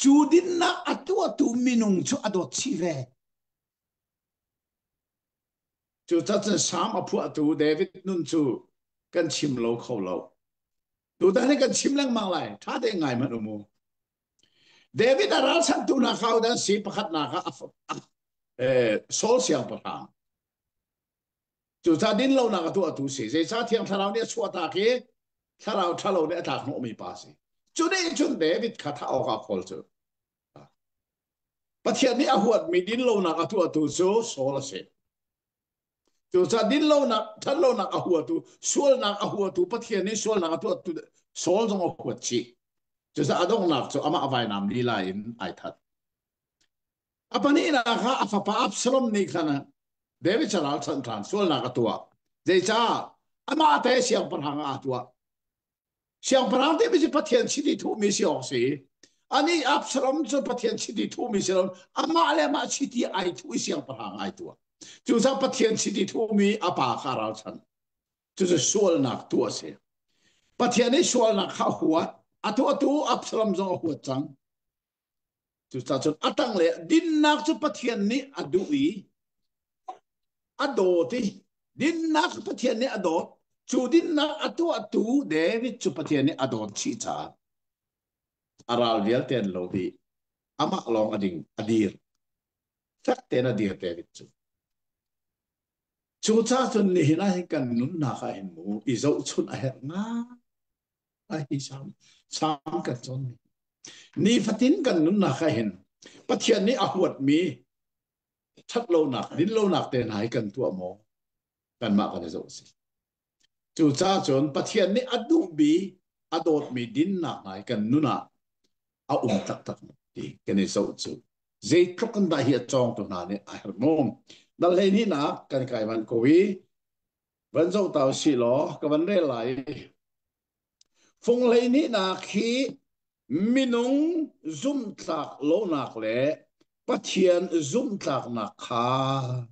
cu dinnak a tuahtu minung cu a dawt chih ve. Cucacun Salm a phuahtu David nun cu kan chim lo kho lo. Tutan hi kan chim lengmang lai. Ṭha tein ngai hmanh um u. David a ralchanhtu hna kha dan si pakhatnak ah Saul siangpahrang. Cucaah dinlonak a tuahtu si. Zeicah Thiang Thlarau nih a chuahtak i thlarau ṭhalo nih a tlak hnawhmi pa si. Cu nih cun David kha thah awkah kawl cu. Pathian nih a huatmi dinlonak a tuahtu cu Saul a si. Cucaah dinlonak, ṭhatlonak a huatu, sualnak a huatu, Pathian nih sualnak a tuahtu Saul zong a huat chih. Cucaah a donghnak cu amah vainam lila in ai that. A pahnihnak ah a fapa Absalom nih khan David cu ralchanh ṭhan sualnak a tuah. Zeicah? Amah te siangpahrang ah a tuah. Siangpahrang timi cu Pathian chiti thuhmi si awk si. Anih Absalom cu Pathian chiti thuhmi si lo, amah le amah chiti ai thuh i siangpahrang ai tuah. Cucaah Pathian chiti thuhmi a pa kha ralchanh. Cucu sualnak tuah a si. Pathian nih sualnak kha a huat. A tuahtu Absalom zong a huat cang. Cucaah cun a tanglei ah dinnak cu Pathian nih a duh i a dawt i dinnak cu Pathian nih a dawt. Cu dinnak a tuahtu David cu Pathian nih a dawt chih caah a ral vialte an lo dih. Amah lawng a ding, a dir. Fek tein a dir David cu. Cucaah cun nihin ah hin kan nunnak ah hin mu i zohchunh a herh ngai. Hi sam sam kan cawnmi nifatin kan nunnak ah hin Pathian nih a huatmi ṭhatlonak dinlonak te hna hi kan tuah maw kanmah kan i zoh si cucaah cun Pathian nih a duhmi a dawtmi dinnak hna hi kan nun ah a um taktak ti kan i zoh cu zeitluk in dah hi a cawngtu hna nih a herh mu dal hlei hnihnak kan kai manh ko i Van zoh ta usih law ka van rel lai. Fung hleihnihnak hi minung zumhtlak lonak le Pathian zumhtlaknak kha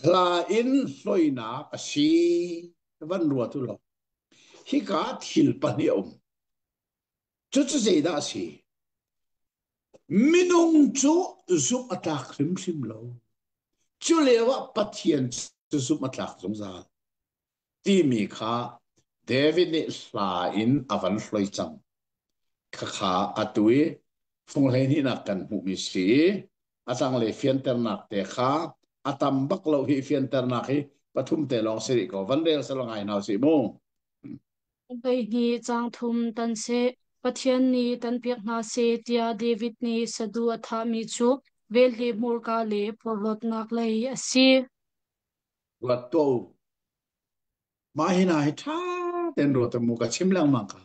Hla in hloinak a si van ruat u law hika thil pahnih a um. Cucu zeidah a si? Minung cu zumh a tlak hrimhrim lo. Cu lio ah Pathian cu zumh a tlak zungzal timi kha David nih hla in a van hloi cang. Khakha atu i fung hleihnihnak kan hmuhmi si i a tanglei fianternak te kha a tam bak lo hi fianternak hi pathum te lawng si rih ko van rel sal ngai hna usih mu. Hleihnih caang thum tan seh, Pathian nih tanpiak hna seh tiah David nih saduh a thahmi cu velhle hmurka le porhlawtnak lei a si. Ruat tuah u. Mah hi hna hi ṭha tein ruat u mu ka chim lengmang kha.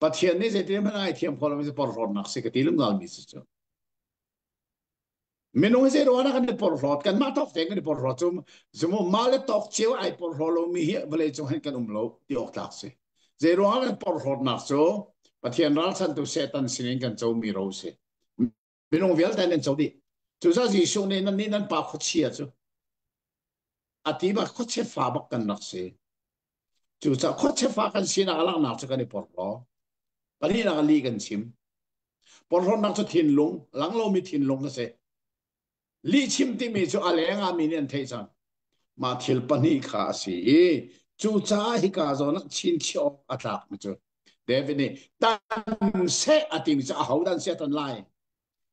Pathian nih zeitin hmanh ai thiam kho lomi cu porhlawtnak si ka ti lungzalmi si cu. Minung hi zeiruang ah kan i porhlawt kanmah tawk tein kan i porhlawt cu zumu mah le tawk cio ai porhlaw lomi hi vawlei cung hin kan um lo ti awk tlak si. Zeiruang ah kan porhlawtnak cu Pathian ralchantu Satan sinin kan comi ro si. Minung vialte nan co dih. Cucaah Jesuh nih nan nih nan pa khuachia cu a ti bak khuachia fa bak kan rak si. Cucaah khuachia fa kan sinak a langhnak cu kan i porhlaw. Pahnihnak ah lih kan chim. Porhlawtnak cu thinlung, lang lomi thinlung a si. Lihchim timi cu a leng ah mi nih an theih cang. Mah thil pahnih kha a si i cucaah hika zawn ah chinchiah awk a tlakmi cu David nih tan seh a timi cu ahodah an si a tan lai?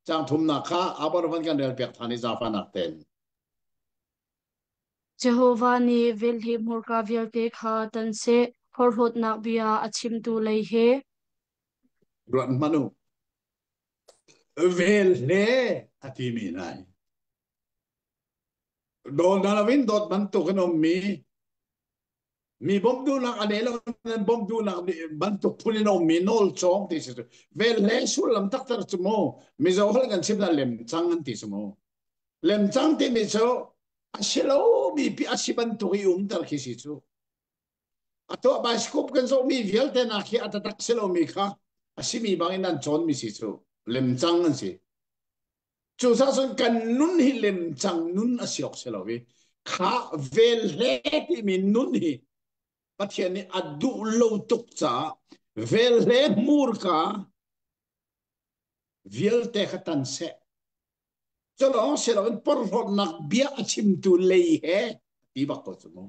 Caang thumnak kha Abor van kan rel piak than i zaangfahnak tein. Jehovah nih velhle hmurka vialte kha tan seh, porhlawtnak bia a chimtu lei he. Ruat hmanh u. Velhle a timi hna hi. Dawl na loin dawt bantuk in ummi mi bawmh duhnak a nei lo nan bawmh duhnak bantuk phun in ummi nawl cawng ti si velhle sullam taktak cu mu mizo holh kan chim la lemcang an ti cu mu lemcang timi cu a si lomi pi a si bantuk i umter khi si cu a tuah bioscope kan zohmi vialte nak hi a taktak si lomi kha a simi bangin an cawnmi si cu lemcang an si cucaah cun kan nun hi lemcang nun a si awk si lo i kha vel hle timi nun hi Pathian nih a duh lo tuk caah vel hle hmurka vialte kha tan seh Culawng si loin porhlawtnak bia a chimtu lei he ti bak ko cu mu.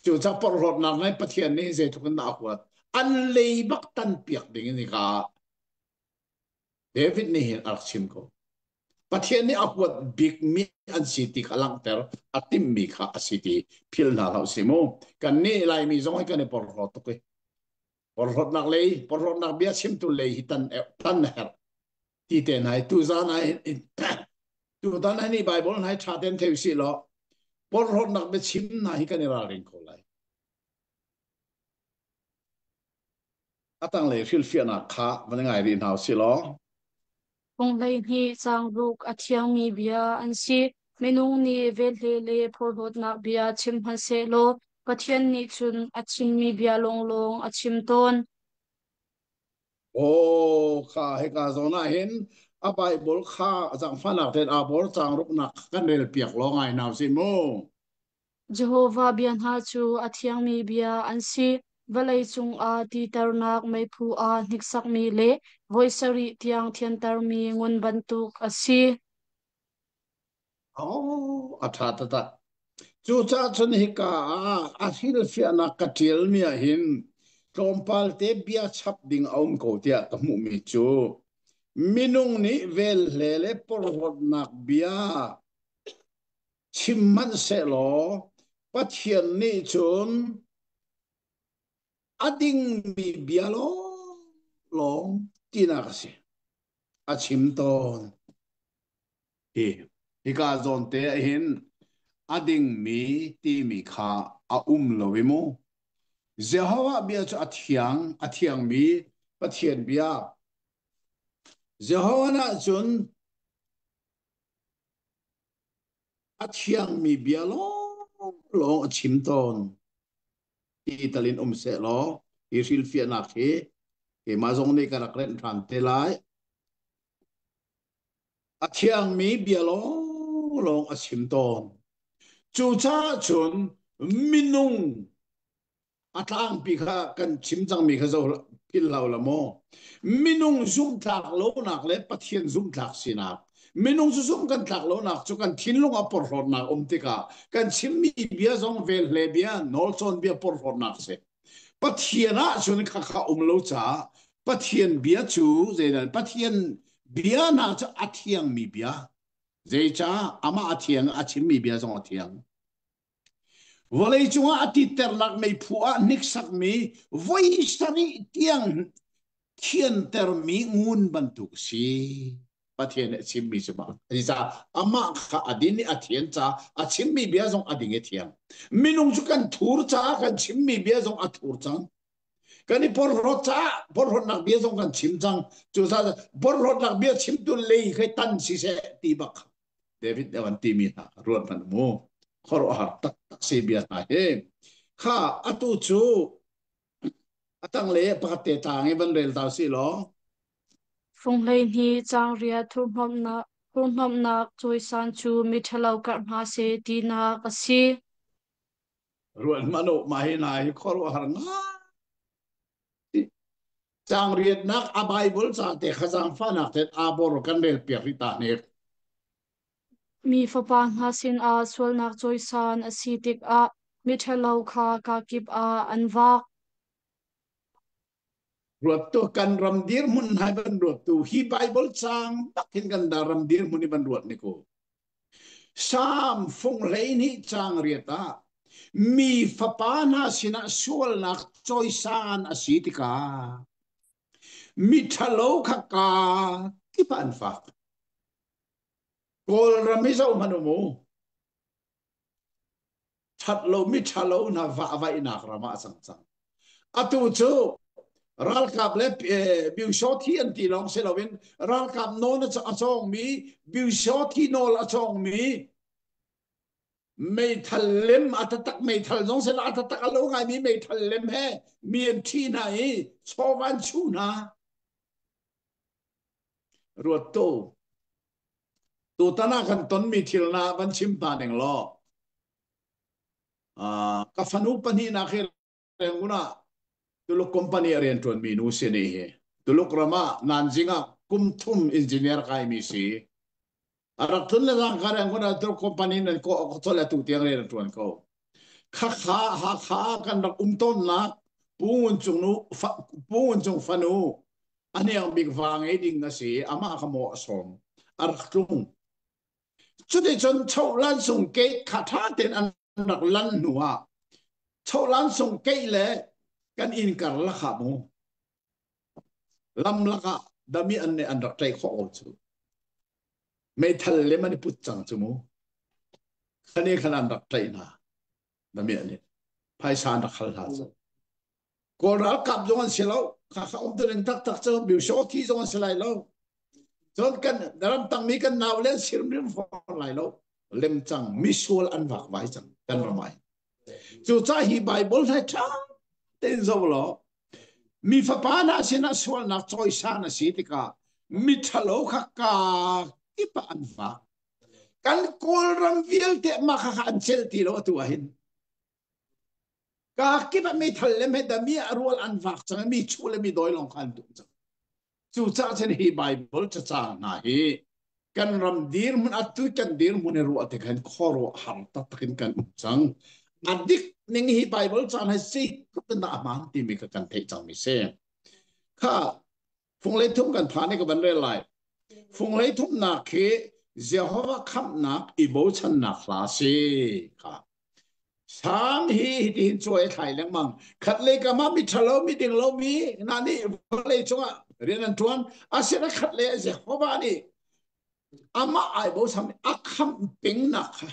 Cucaah porhlawtnak ngai Pathian nih zeitluk in dah a huat. An lei bak tan piak ding in ka David nih hin a rak chim ko. Pathian nih a huat bikmi an si ti kha langhter a timmi kha a si ti phil hna hlah si mu. Kan nih Laimi zong hi kan i porhlaw tuk i porhlawtnak lei porhlawtnak bia chimtu lei hi tan tan herh ti te hna hi tuzan ah tutan ah ni Bible hna hi ṭha tein thei usih law porhlawtnak biachim hna hi kan i ralring ko lai. A tanglei hrilhfiahnak kha van ngai rih hna usih law. Phung 12 caang ruk a thiangmi bia an si. Minung nih velhle le porhlawtnak bia chim hmanhsehlaw Pathian nih cun a chimmi bia lawnglawng a chim tawn. Aw kha hika zawn ah hin a Bible kha zaangfahnak tein aa bor caang ruknak kan rel piak law ngai hna usih mu. Jehovah bia hna cu a thiangmi bia an si. Vawlei cungah titernak meiphu ah hniksakmi le voi sarih tiang thiantermi ngun bantuk a si. Oh, a ṭha taktak. Cucaah cun hika ah a hrilhfiahnak ka ṭialmi ah hin tlawmpal te bia chap ding a um ko tiah ka hmuhmi cu minung nih velhle le porhlawtnak bia chim hmanh sehlaw Pathian nih cun a dingmi bia lawnglawng tinak a si. A chim tawn. Hi hika zawn te ah hin a dingmi timi kha a um lo i mu. Jehovah bia cu a thiang, a thiangmi Pathian bia. Jehovah nah cun a thiangmi bia lawnglawng a chim tawn. Ti tal in um seh law hi hrilhfiahnak hi keimah zong nih ka rak renh ṭhan te lai. A thiangmi bia lawnglawng a chim tawn. Cucaah cun minung a tlangpi kha kan chim cangmi kha zo philh lo la maw? Minung zumhtlak lonak le Pathian zumhtlak sinak. Minung cu zumh kan tlak lonak cu kan thinlung a porhlawtnak um tikah kan chimmi bia zong velhle bia, nawlcawn bia porhlawtnak a si. Pathian ah cun khakha um lo caah Pathian bia cu zeidah Pathian bia hna cu a thiangmi bia. Zeicah amah a thiang a chimmi bia zong a thiang. Vawleicung ah a titternak meiphu ah hniksakmi voi sarih tiang thiantermi ngun bantuk si. Pathian nih a chimmi cu bang. Zeicah amah kha a din i a thian caah a chimmi bia zong a ding i thiang. Minung cu kan thur caah kan chimmi bia zong a thur cang. Kan i porhlawt caah porhlawtnak bia zong kan chim cang. Cucaah porhlawtnak bia chimtu lei khi tan siseh ti bak David nih an timi hna ruat hmanh mu. Khuaruahhar taktak si bia hna hi. Kha atu cu a tanglei pakhat te tlang i van rel ta si law. Fung 12 caang riat thurhnomhnak cawisan cu miṭhalo karh hna seh tinak a si. Ruat hmanh u, mah hi hna hi khuaruahhar ngai. Caang riatnak a Baibal ca te kha zaangfahnak tein aa bor kan rel piak rih ta hnik. Mi fapa hna sinah sualnak cawisan a si tikah miṭhalo kha kakip ah an vak. Ruat tu kan ram dirhmun hai ban ruat tu hi Bible caang bak hin kan da ram dirhmun hi ban ruat ni ko. Salm fung 12 caang riat ah mi fapa hna sinah sualnak cawisan a si tikah miṭhalo kha kaa kip ah an fak. Kawlram hi zoh hmanh u mu. Ṭhatlo miṭhalo hna vahvaihnak ram ah a cang cang. Atu cu ralkap le Byusawthi an ti lawng si loin ralkap nawl a cawngmi Byusawthi nawl a cawngmi meithal lem a taktak meithal zong sila a taktak a lo ngaimi meithal lem he mi an ṭhi hna i chawva an chuh hna. Ruat tu tutan ah kan tonmi thil na van chim ta ning law ka fanu pahnihnak hi Rangoon ah Tuluk company a rianṭuanmi nu si nih hi Tuluk ram ah Nanjing ah kum thum engineer kaimi si. A rak tlun le zangka Rangoon ah Tuluk company nan ko chol atu tiang rian a ṭuan ko. Khakha Hakha kan rak um tawnnak Pu Ngun Cung nu Pu Ngun Cung fanu a hniang bik va ngei ding a si amah kha maw a sawm a rak tlung. Cuticun Chohlan sung gate kha ṭha tein an rak lan hnu ah Chohlan sung gate le kan inn karlak ah mu lam lakah dami an nih an rak tlaih khawh ko cu. Meithal lem an i put cang cu mu. Khane khan an rak tlaih hna. Dami an nih phaisa an rak hal hna cu. Kawl ralkap zong an si lo. Khakha um tuning taktak cu Biushaw thi zong an si lai lo. Cun kan ramtang mi kan nau le an sirmrim fawn lai lo. Lemcang misual an vakvai cang kan ramai. Cucaah hi Bible hna ṭha tein zoh law mi fapa hna sinah sualnak cawisan a si tikah miṭhalo kha kaa kip ah an vak. Kan Kawlram vialte mah kha an celh ti lo atu ah hin. Kaa kip ah meithal le medami a rual an vak cang i mi chuh le mi dawi lawng kha an duh cang. Cucaah cun hi Bible cacang hna hi kan ram dirhmun atu kan dirhmun i ruah tik hin khuaruah har taktak in kan um cang. A dik ning hi Bible caan hi zeitluk in dah a hmaan timi kha kan theih cangmi si. Kha fung le thum kan phan i ka van rel lai. Fung le thumnak khi Jehovah khamhnak i bochannak hla si kha. Sang hi hitihin cuai a thlai lengmang. Khatlei kam ah miṭhalo, miding lomi hna nih vawlei cungah rian an ṭuan. Asinain khatlei ah Jehovah nih amah ai bochan a khamh pengnak kha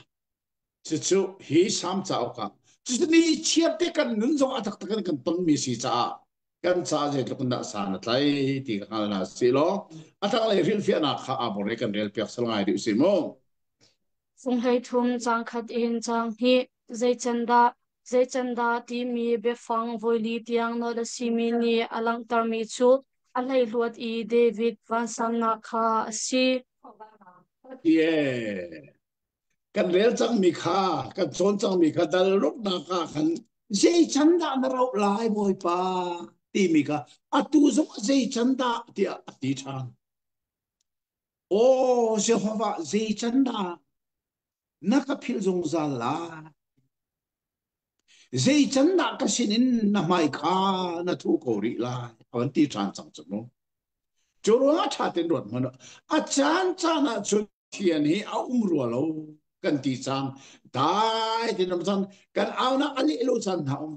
cucu hi Salm cauk ah cucu ni chiar te kan nun zong a taktak in kan tonmi si caah kan caah zeitluk in dah san a tlai ti ka hngal hna si law a tanglei hrilhfiahnak kha aa bor i kan rel piak sal ngai dih si mu. Fung 13 caang khat in caang hnih zeicandah zeicandah timi biafang voili tiang nawl a simi nih a langhtermi cu a hleihluat i David vansannak kha a si. Yeah. Kan rel cangmi kha, kan cawn cangmi kha dal ruknak ah khan zei can dah na rauh lai Bawipa timi kha atu zong zei can dah tiah a ti ṭhan. Aw Jehovah zei can dah na ka philh zungzal lai? Zei can dah ka sinin na hmai kha na thuh ko rih lai? A van ti ṭhan cang cu mu. Cu ruangah ṭha tein ruat hmanh. A caan caan ah cun Pathian hi a um rua lo kan ti cang. Dai tin um cang. Kan aunak a leh lo caan hna um.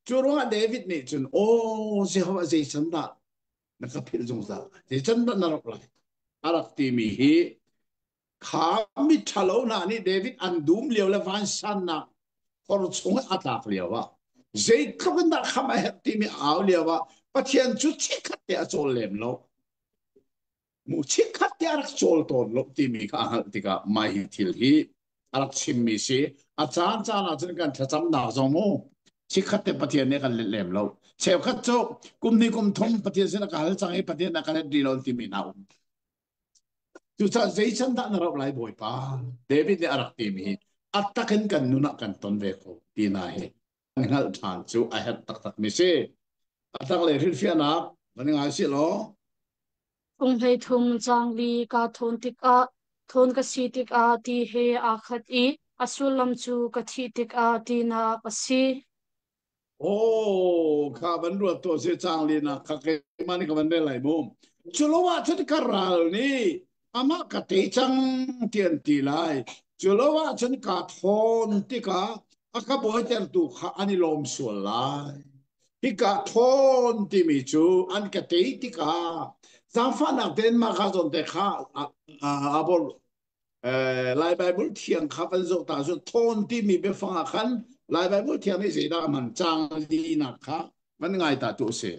Cu ruangah David nih cun, Aw Jehovah zei can dah na ka philh zungzal? Zei can dah na rak lai? A rak timi hi kha mi ṭhalo hna nih David an dum lio le vansannak khor chung a tlak lio ah zeitluk in dah kham a herh timi au lio ah Pathian cu chikkhat te a cawl lem lo. Mu chikkhat te a rak cawl tawn lo timi kha a hngalh tikah mah hi thil hi a rak chimmi si. A caan caan ah cun kan thlacamnak zong mu chikkhat te Pathian nih kan let lem lo. Cheukhat cu kum hnih kum thum Pathian sin a ka hal cang i Pathian a ka let rih lo timi hna um. Cucaah zei can dah na rauh lai Bawipa? David nih a rak timi hi a takin kan nun ah kan ton ve ko ti hna hi kan hngalh ṭhan cu a herh taktak mi si. A tanglei hrilhfiahnak van ngai si law. Kum 33 cangli kaa thawn tikah thawn ka si tikah ti he aa khat i a sullam cu ka thih tikah tinak a si. Oh, kha van ruat tuah si cang li nak kha keimah nih ka van rel lai mu. Cu lo ah cun ka ral nih amah ka te cang ti an ti lai. Cu lo ah cun ka thawn tikah a ka bawitertu kha an i lawm sual lai. Hika thawn timi cu an ka tei tikah zaangfahnak tein mah kha zawn te kha a bor Lai Bible thiang kha van zoh ta cu thawn timi biafang ah khan Lai Bible thiang nih zeidah a hman cang linak kha van ngai ta tu si.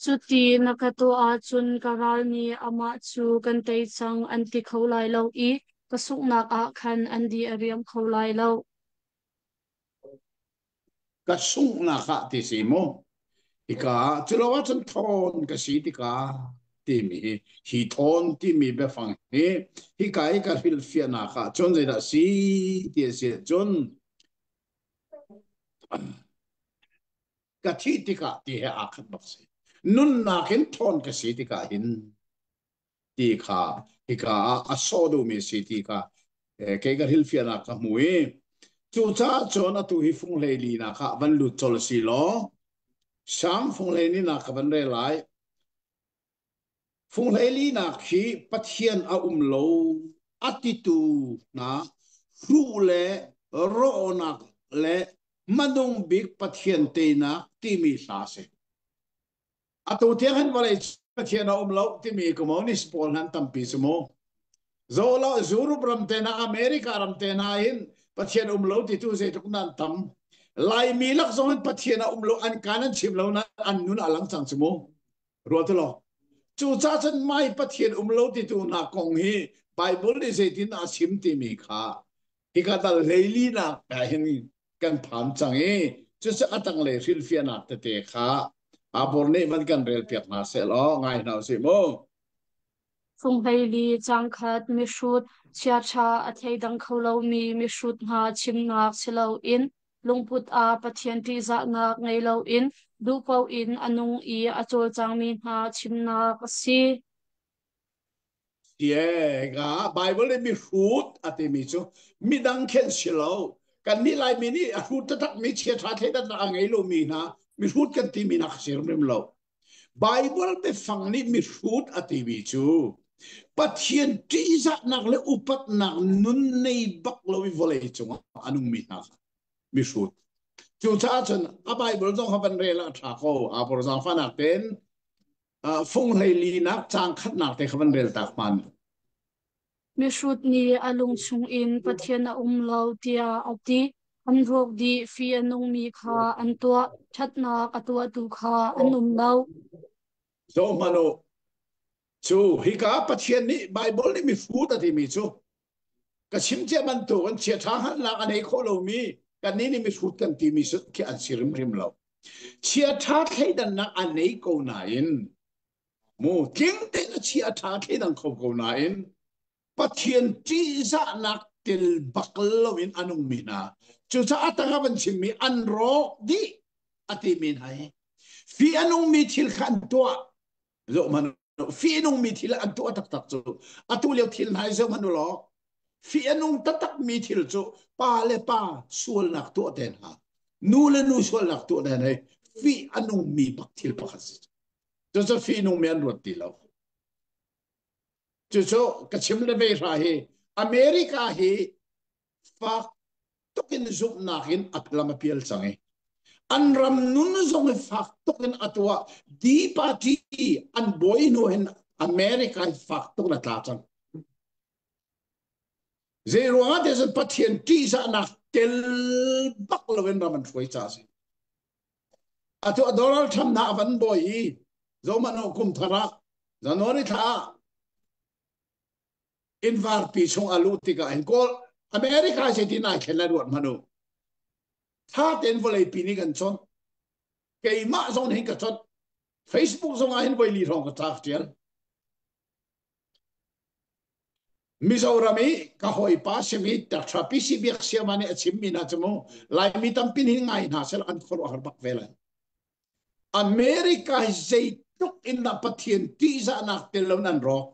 Cuti na ka tuah ahcun ka ral nih amah cu kan tei cang an ti kho lai lo i ka sunghnak ah khan an di a riam kho lai lo. Ka sunghnak ah ti si mu. Hika culo ahcun thawn ka si tikah timi hi hi thawn timi biafang hi hika i ka hrilhfiahnak ah cun zeidah si ti a si ahcun ka thih tikah ti he aa khat bak si. Nunnak in thawn ka si tikah hin ti kha hika ah a sawh duhmi si ti kha kei ka hrilhfiahnak ka hmu i cucaah cun atu hi fung hlei linak ah van lut colh si law Sang fung hlei linak ka van rel lai. Fung hlei linak hi Pathian a um lo a titu hna hruh le rawhnak le hmanung bik Pathian teinak timi hla si. Atu tiang hin vawlei Pathian a um lo timi communist pawl han tampi cu mu. Zo lo Europe ram te na America ram te na hin Pathian um lo ti tu zeitluk nan tam. Laimi lak zong in Pathian a um lo an kan an chim lo na an nun a lang cang cu mu. Ruat lo. Cu ca cun mai Pathian um lo ti tu hna kong hi Bible nih zeitin a chim timi kha hika dal hleili nak hin kan phan cang i cucu a tanglei hrilhfiahnak tete kha Abor nih van kan rel piak hna seh law ngai hna usih mu. Funghleili cangkhat mihrut chiaṭha a thleidang kho lomi mihrut hna chimnak si loin lungput ah Pathian ṭihzahnak ngei loin duh paoh in a nung i a cawlcangmi hna chimnak a si. Ga Bible nih mihrut a timi cu midang khen si lo. Kannih Laimi nih a hrut taktak mi chiaṭha thleidannak a ngei lomi hna mihrut kan timi nak si hrimhrim lo. Bible biafang nih mihrut a timi cu Pathian ṭihzahnak le upatnak nun nei bak lo i vawlei cungah a nungmi hna kha mihrut. Cucaah cun a Bible zong kha van rel ah a ṭha ko. Aa por zaangfahnak tein fung hleilinak caang khatnak te kha van rel tak hman. Mihrut nih a lung chungin Pathian a um lo tiah a ti. An rawk dih fi a nungmi kha an tuah, ṭhatnak a tuahtu kha an um lo. Zoh hmanh u, cu hika Pathian nih Baibal nih mihrut a timi cu ka chim cia bantukin chiaṭha hngalhnak a nei khawh lomi kannih nih mihrut kan timi khi an si hrimhrim lo. Chiaṭha thleidannak a nei ko nain. Mu tling tein a chia a ṭha thleidan kho ko nain Pathian ṭihzahnak tel bak loin a nungmi hna cucaah a tang ah van chimmi an rawk dih a timi hna hi fi a nungmi thil kha an tuah zoh hmanh fi a nungmi thil an tuah taktak cu atu lio thil hna hi zoh hmanh u law fi a nung taktakmi thil cu pa le pa sualnak tuah te hna nu le nu sualnak tuah te hna hi fi a nungmi bak thil pakhat si cucu fi nungmi an ruat ti lo. Cucu ka chim le ve hra hi America hi fak tuk in zumhnak in a lam a pial cang i an ram nun zong hi fak tuk in a tuah D party an bawi hnu hin America hi fak tuk in a tla cang. Zei ruangah te cun Pathian ṭihzahnak tel bak loin ram an hruai ca a si. Atu Donald Trump hna a van bawi i zohmanh u kum thar ah January thla ah innvarpi chung a luh tikah hin Kawl America zeitin ai thlen lai ruat hmanh u. Tha tein vawleipi nih kan chawnh. Keimah zong hin ka chawnh. Facebook zong ah hin voi li hrawng ka ca ka tial. Mizoram i ka hawipa simi Dr. PC Biaksiama nih a chimmi hna cu mu Laimi tampi nih ngai hna seh an khuaruahhar bak ve lai. America hi zeitluk in dah Pathian tihzahnak tel lo nan rawk.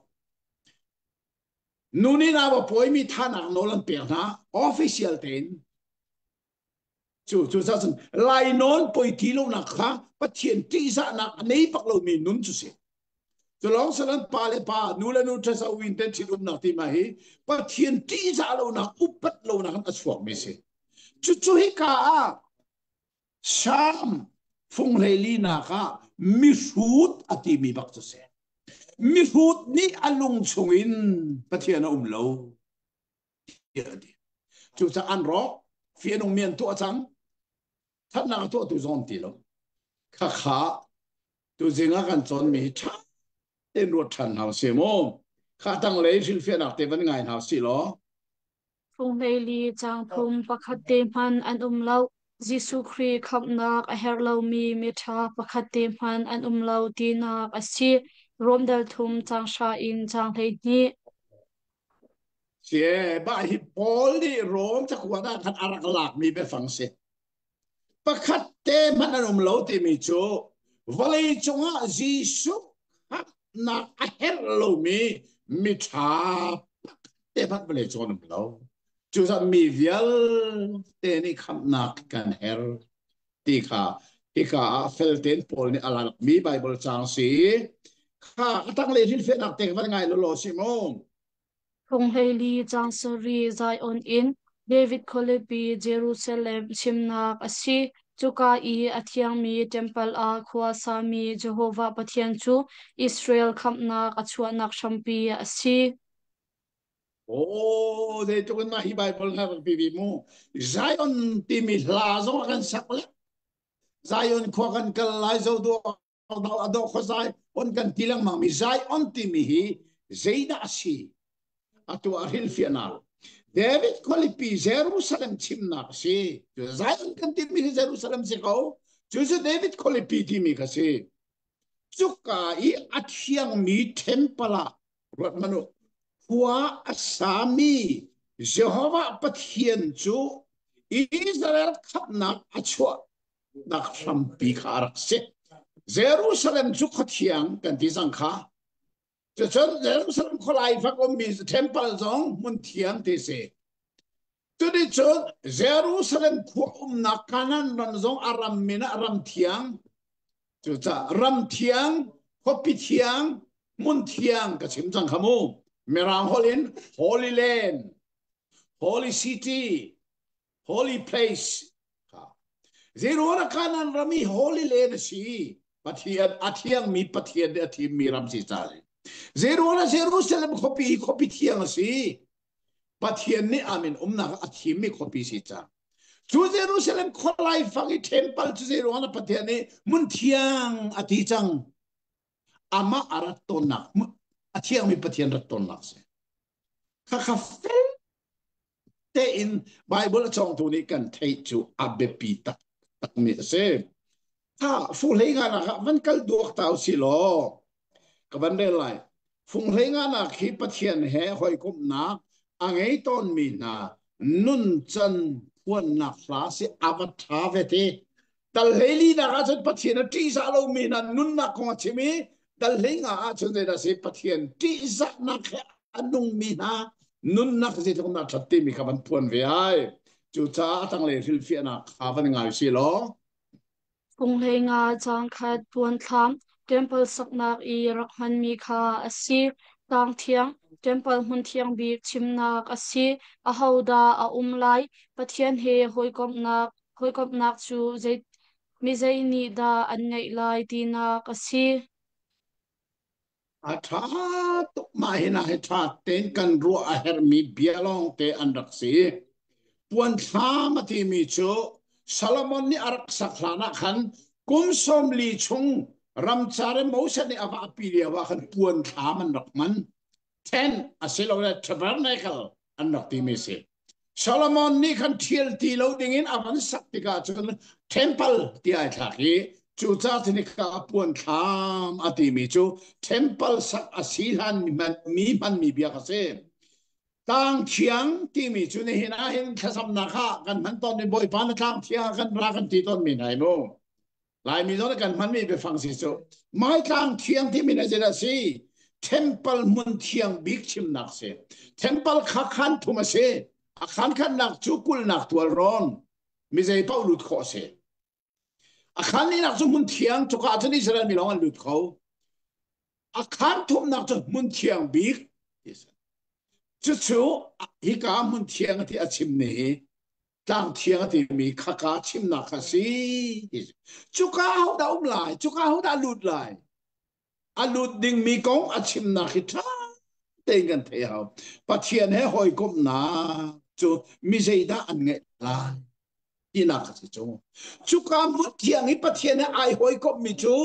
Nu nih nau a pawimi thahnak nawl an pek hna official tein. Cu cu cun lainawn poi ti lonak kha Pathian ṭihzahnak a nei bak lomi nun cu si. Cu lawng salan pa le pa, nu le nu ṭhasa win ten ṭhitumnak ti ma hi Pathian ṭihzah lonak, upat lonak in a chuakmi si. Cucu hika ah Psalm fung hleilinak ah mihrut a timi bak cu si. Mihrut nih a lung chungin Pathian a um lo. Tiah a ti. Cucaah an rawk, fi a nungmi an tuah cang, thatnak a tuahtu zong an ti lo. Khakha tuzing ah kan cawnmi hi ṭha tein ruat ṭhan hna usih mu. Kha tanglei hrilhfiahnak te van ngai hna usih law. Fung hleili caang thum pakhat te hmanh an um lo. Jesuh Khrih khamhnak a herh lomi miṭha pakhat te hmanh an um lo tinak a si. Rom dal thum caang hra in caang 12. Sie, mah hi Paul nih Rom cakuat ah khan a rak lakmi biafang si. Pakhat te hmanh an um lo timi cu vawlei cungah Jesuh khamhnak a herh lomi miṭha pakhat te hmanh vawlei cung an um lo. Cucaah mi vialte nih khamhnak kan herh ti kha hika ah fel tein Paul nih a lakmi Baibal caang si. Kha a tanglei hrilhfiahnak te van ngai law law si mu. Phung 14 caang sarih Zion in David khualipi Jerusalem chimnak a si. Cuka i a thiangmi ṭempal ah khua sami Jehovah Pathian cu Israel khamhnak a chuahnak hrampi a si. Aw, zeitluk in mah hi Baibal hna rak pi mu. Zion timi hla zong a kan sak le Zion khua kan kal lai zo dawh a dawh khuazai on kan ti lengmang mi Zion timi hi zeidah a si? Atu ah hrilhfiahnak David khualipi Jerusalem chimnak a si. Zion kan timi hi Jerusalem si ko. Cu cu David khualipi timi kha si. Cuka i a thiangmi temple ah ruat hmanh u. Khua a sami Jehovah Pathian cu Israel khamhnak a chuahnak hrampi kha a rak si. Jerusalem cu khuathiang kan ti cang kha. Cucun Jerusalem khualai fak ummi temple zong hmun thiang ti si. Cuticun Jerusalem khua umnak Canaan ram zong a ram min ah ram thiang. Cucaah ram thiang, khuapi thiang, hmun thiang ka chim cang kha mu. Mirang holh in Holy Land, Holy City, Holy Place. Zeiruangah Canaan ram hi Holy Land a si? Pathian a thiangmi Pathian nih a thimmi ram si ca Zeiruangah Jerusalem khuapi hi khuapi thiang a si? Pathian nih amin umnak a thimmi khuapi si ca. Cu Jerusalem khualai fang i temple cu zeiruangah Pathian nih hmun thiang a ti cang. Amah a rat tawnnak a thiangmi Pathian rat tawnnak si. Khakha fel tein Bible a cawngtu nih kan theih cu a biapi taktakmi a si. Tha fu hlei nga nak ah van kal duak ta usih law. Ka van rel lai. Fung hlei nganak hi Pathian he hawikomhnak a ngei tawnmi hna nuncan phuannak hla si a va ṭha ve te. Dal hlei linak ahcun Pathian a ṭihzah lomi hna nunnak kong a chim i dal hlei nga ahcun zeidah si Pathian ṭihzahnak he a nungmi hna nunnak zeitluk dah ṭhat timi kha van phuan ve ai. Cucaah a tanglei hrilhfiahnak kha van ngai si law Phunghlei-nga caangkhat puanthlam ṭempal saknak i rak hmanmi kha a si. Tlangthiang, ṭempal hmun thiang bik chimnak a si. Ahodah a um lai? Pathian he hawikomhnak cu mizei nih dah an ngeih lai tinak a si. A ṭha tuk. Mah hi na hi ṭha tein kan ruah a herhmi bia lawngte an rak si. Puanthlam a timi cu Solomon nih a rak sak hlan ah khan kum 40 chung ramcar in Moses nih a vahpi lio ah khan puanthlam an rak hman. Tent asilole tabernacle an rak timi si. Solomon nih khan ṭhial ti lo dingin a van sak tikah cun temple ti ai thlak i cucaah cun ka puan thlam a timi cu temple sak a si hlan mi hmanmi bia a si. Tlang thiang timi cu nihin ah hin thlacamnak ah kan hman tawnmi Bawipa na tlang thiang ah kan ra kan ti tawnmi hna hi mu. Laimi zong nih kan hmanmi biafang si cu Maitlang thiang timi na zeidah si? Temple hmun thiang bik chimnak si. Temple kha khan thum a si. A khan khatnak cu kulhnak tualrawn mi zei paoh lut khawh a si. A khan linak cu hmun thiang cuka ah cun Israel mi lawng an lut kho. A khan thumnak cu hmun thiang bik ti a si. Cucu hika hmun thiang ti a chim ni hi tlang thiang a timi khaka chimnak kha si. Cuka hodah um lai? Cuka hodah lut lai? A lut dingmi kong a chimnak hi ṭha tein kan theih hau. Pathian he hawikomhnak cu mi zeidah an ngeih lai tinak a si cu. Cuka hmun thiang i Pathian he ai hawikomhmi cu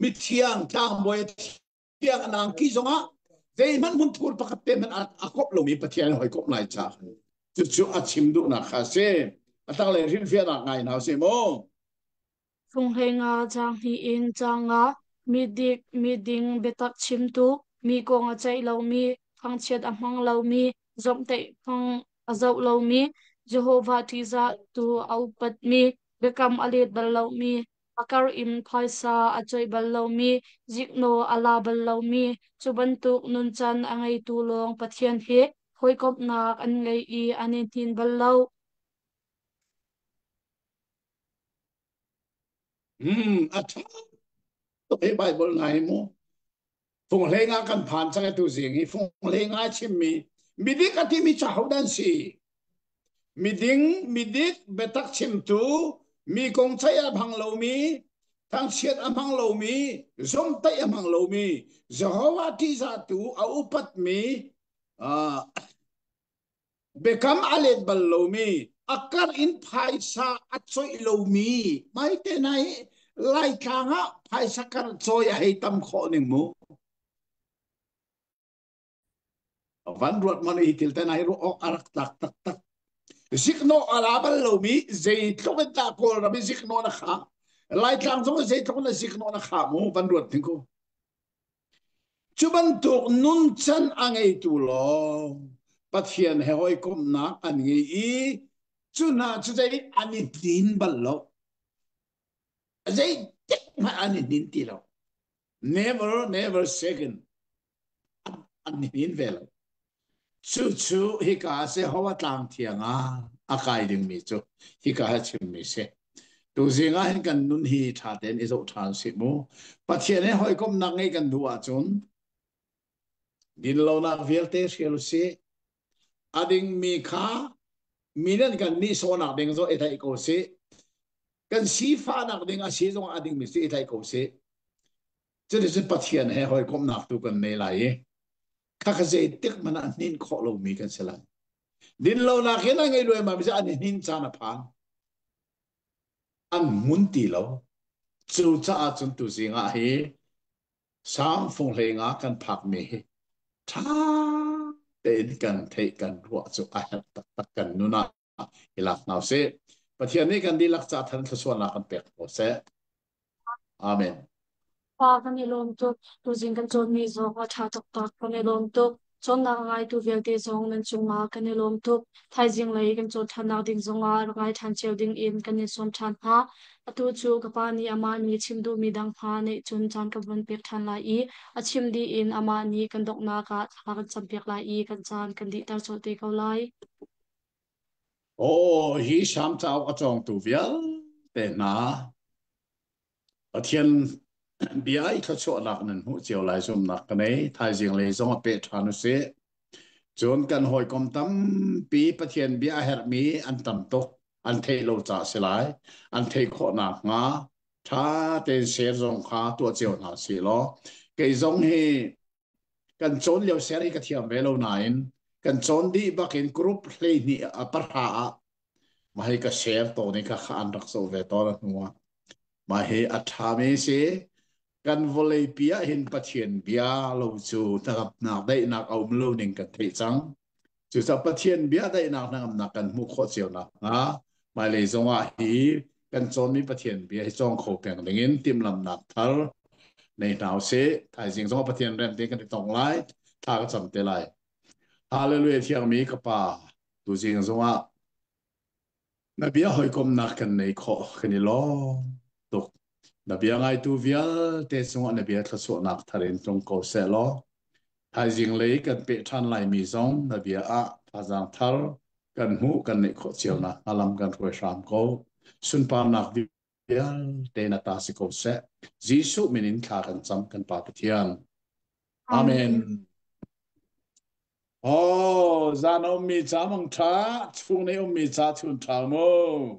mithiang tlangbawi tiang an angki zongah zeihmanh hmunthur pakhat te hmanh a kop lomi Pathian hawikom lai caah cucu a chim duhnak kha a si. A tanglei hrilhfiahnak ngai hna usih mu. Funghlei nga caang hnih in caang nga, midik, miding, biatak chimtu, mi kong a ceih lomi, thangchiat a hmang lomi, zawmhtaih hmang a zoh lomi, Jehovah ṭihzahtu a upatmi, biakam a let bal lomi, a kar in phaisa a coih bal lomi, ziknawh a la bal lomi, cu bantuk nuncan a ngeitu lawng Pathian he hawikomhnak an ngei i an i hnin bal lo. A ṭha tuk hi Bible ngai mu. Funghlei nga kan phan cang tu zing hi funghlei nga chimmi midik a timi ca hodah an si? Miding, midik, biatak chimtu, mi kong ceih a hmang lomi, thangchiat a hmang lomi, zomtaih a hmang lomi, Jehovah ṭihzahtu a upatmi, uh, biakam a let bal lomi, a kar in phaisa a coih lomi, mai te nai Laitlang ah phaisa kar cawi a hei tam khawh ning mu. Van ruat man hi thil te nai ruah awk a rak tlak taktak. Ziknawh a la bal lomi zeitluk in dah Kawlram i ziknawh na khah. Laitlang zong zeitluk in ziknawh na khah mu van ruat thing ku. Cu bantuk nuncan a ngeitu lawng Pathian he hawikomhnak an ngei i cu hna cu zei an i hnin bal lo. Zeitik hmanh an i hnin ti lo. Never, never second. An i hnin ve lo. Cucu hika Jehovah tlang thiang ah a kai dingmi cu hika ha chimmi si. Tuzing ah hin kan nun hi ṭha tein i zoh ṭhan sih mu. Pathian he hawikomhnak ngei kan duh ahcun dinlonak vialte hrial usih. A dingmi kha mi nan kan nihsawhnak ding zong i tlaih ko sih. Kan sifahnak ding a si zong a dingmi cu i tlaih ko sih. Cuticun Pathian he hawikomhnak tu kan nei lai i khakha zeitik hmanh ah hnin khawh lomi kan si lai. Dinlonak hin a ngei luaimai mi cu an i hnin caan a phan. An hmun ti lo. Cucaah cun tuzing ah hi Salm funghlei nga kan phakmi hi ṭha tein kan theih kan ruah cu a herh taktak kan nun ah i lak hna usih. Pathian nih kan dihlak ca than thluachuahnak kan pek ko seh. Amen. Pa kan i lawm tuk. Tuzing kan cawnmi zong a ṭha taktak. Kan i lawm tuk. Cawnnak a ngaitu vialte zong nan cungah kan i lawm tuk. Thaizing lei kan cawn ṭhannak ding zongah rak ngai ṭhan cio ding in kan in sawm ṭhan hna. Atu cu ka pa nih amah nih chim duhmi dang hna neih cun caan ka von pek ṭhan lai i a chim dih in amah nih kan donghnak ah thla kan campiak lai i kan caan kan dihter colh te ko lai. Aw, hi Salm cauk a cawngtu vialte hna Pathian bia i thluachuahnak nan hmuh cio lai zumhnak ka nei. Thaizing lei zong a peh ṭhan usih. Cun kan hawikom tampi Pathian bia a herhmi an tam tuk. An theih lo caah si lai. An theih khawh nakhnga ṭha tein share zong kha tuah cio hna sih law kei zong hi kan cawn lio share hi ka thiam ve lo nain kan cawn dih bakin group 12 a pahra ah mah hi ka share tawn i kha kha an rak zoh ve tawn a hnu ah mah hi a ṭhami si. Kan vawleipi ah hin Pathian bia lo cu hnangamnak daihnak a um lo ning kan theih cang. Cucaah Pathian bia daihnak hnangamnak kan hmuh khawh cio nakhnga hmailei zongah hi kan cawnmi Pathian bia hi cawng kho peng dingin timhlamhnak thar nei hna usih. Thaizing zongah Pathian rem tein kan i tong lai. Thla ka cam te lai. Hallelujah thiangmi ka Pa, tuzing zongah na bia hawikomnak kan nei khawh kan i lawm tuk. Na bia ngaitu vialte cungah na bia thluachuahnak thar in tlung ko seh law thaizing lei kan peh ṭhan laimi zong na bia ah thazaang thar kan hmuh kan neih khawh cio nakhnga lam kan hruai hram ko. Sunparnak vialte na ta si ko seh. Jesuh min in thla kan cam kan Pa Pathian. Amen. Amen. Oh, zan a ummi ca mang ṭha, chung i ummi ca chun ṭha mu.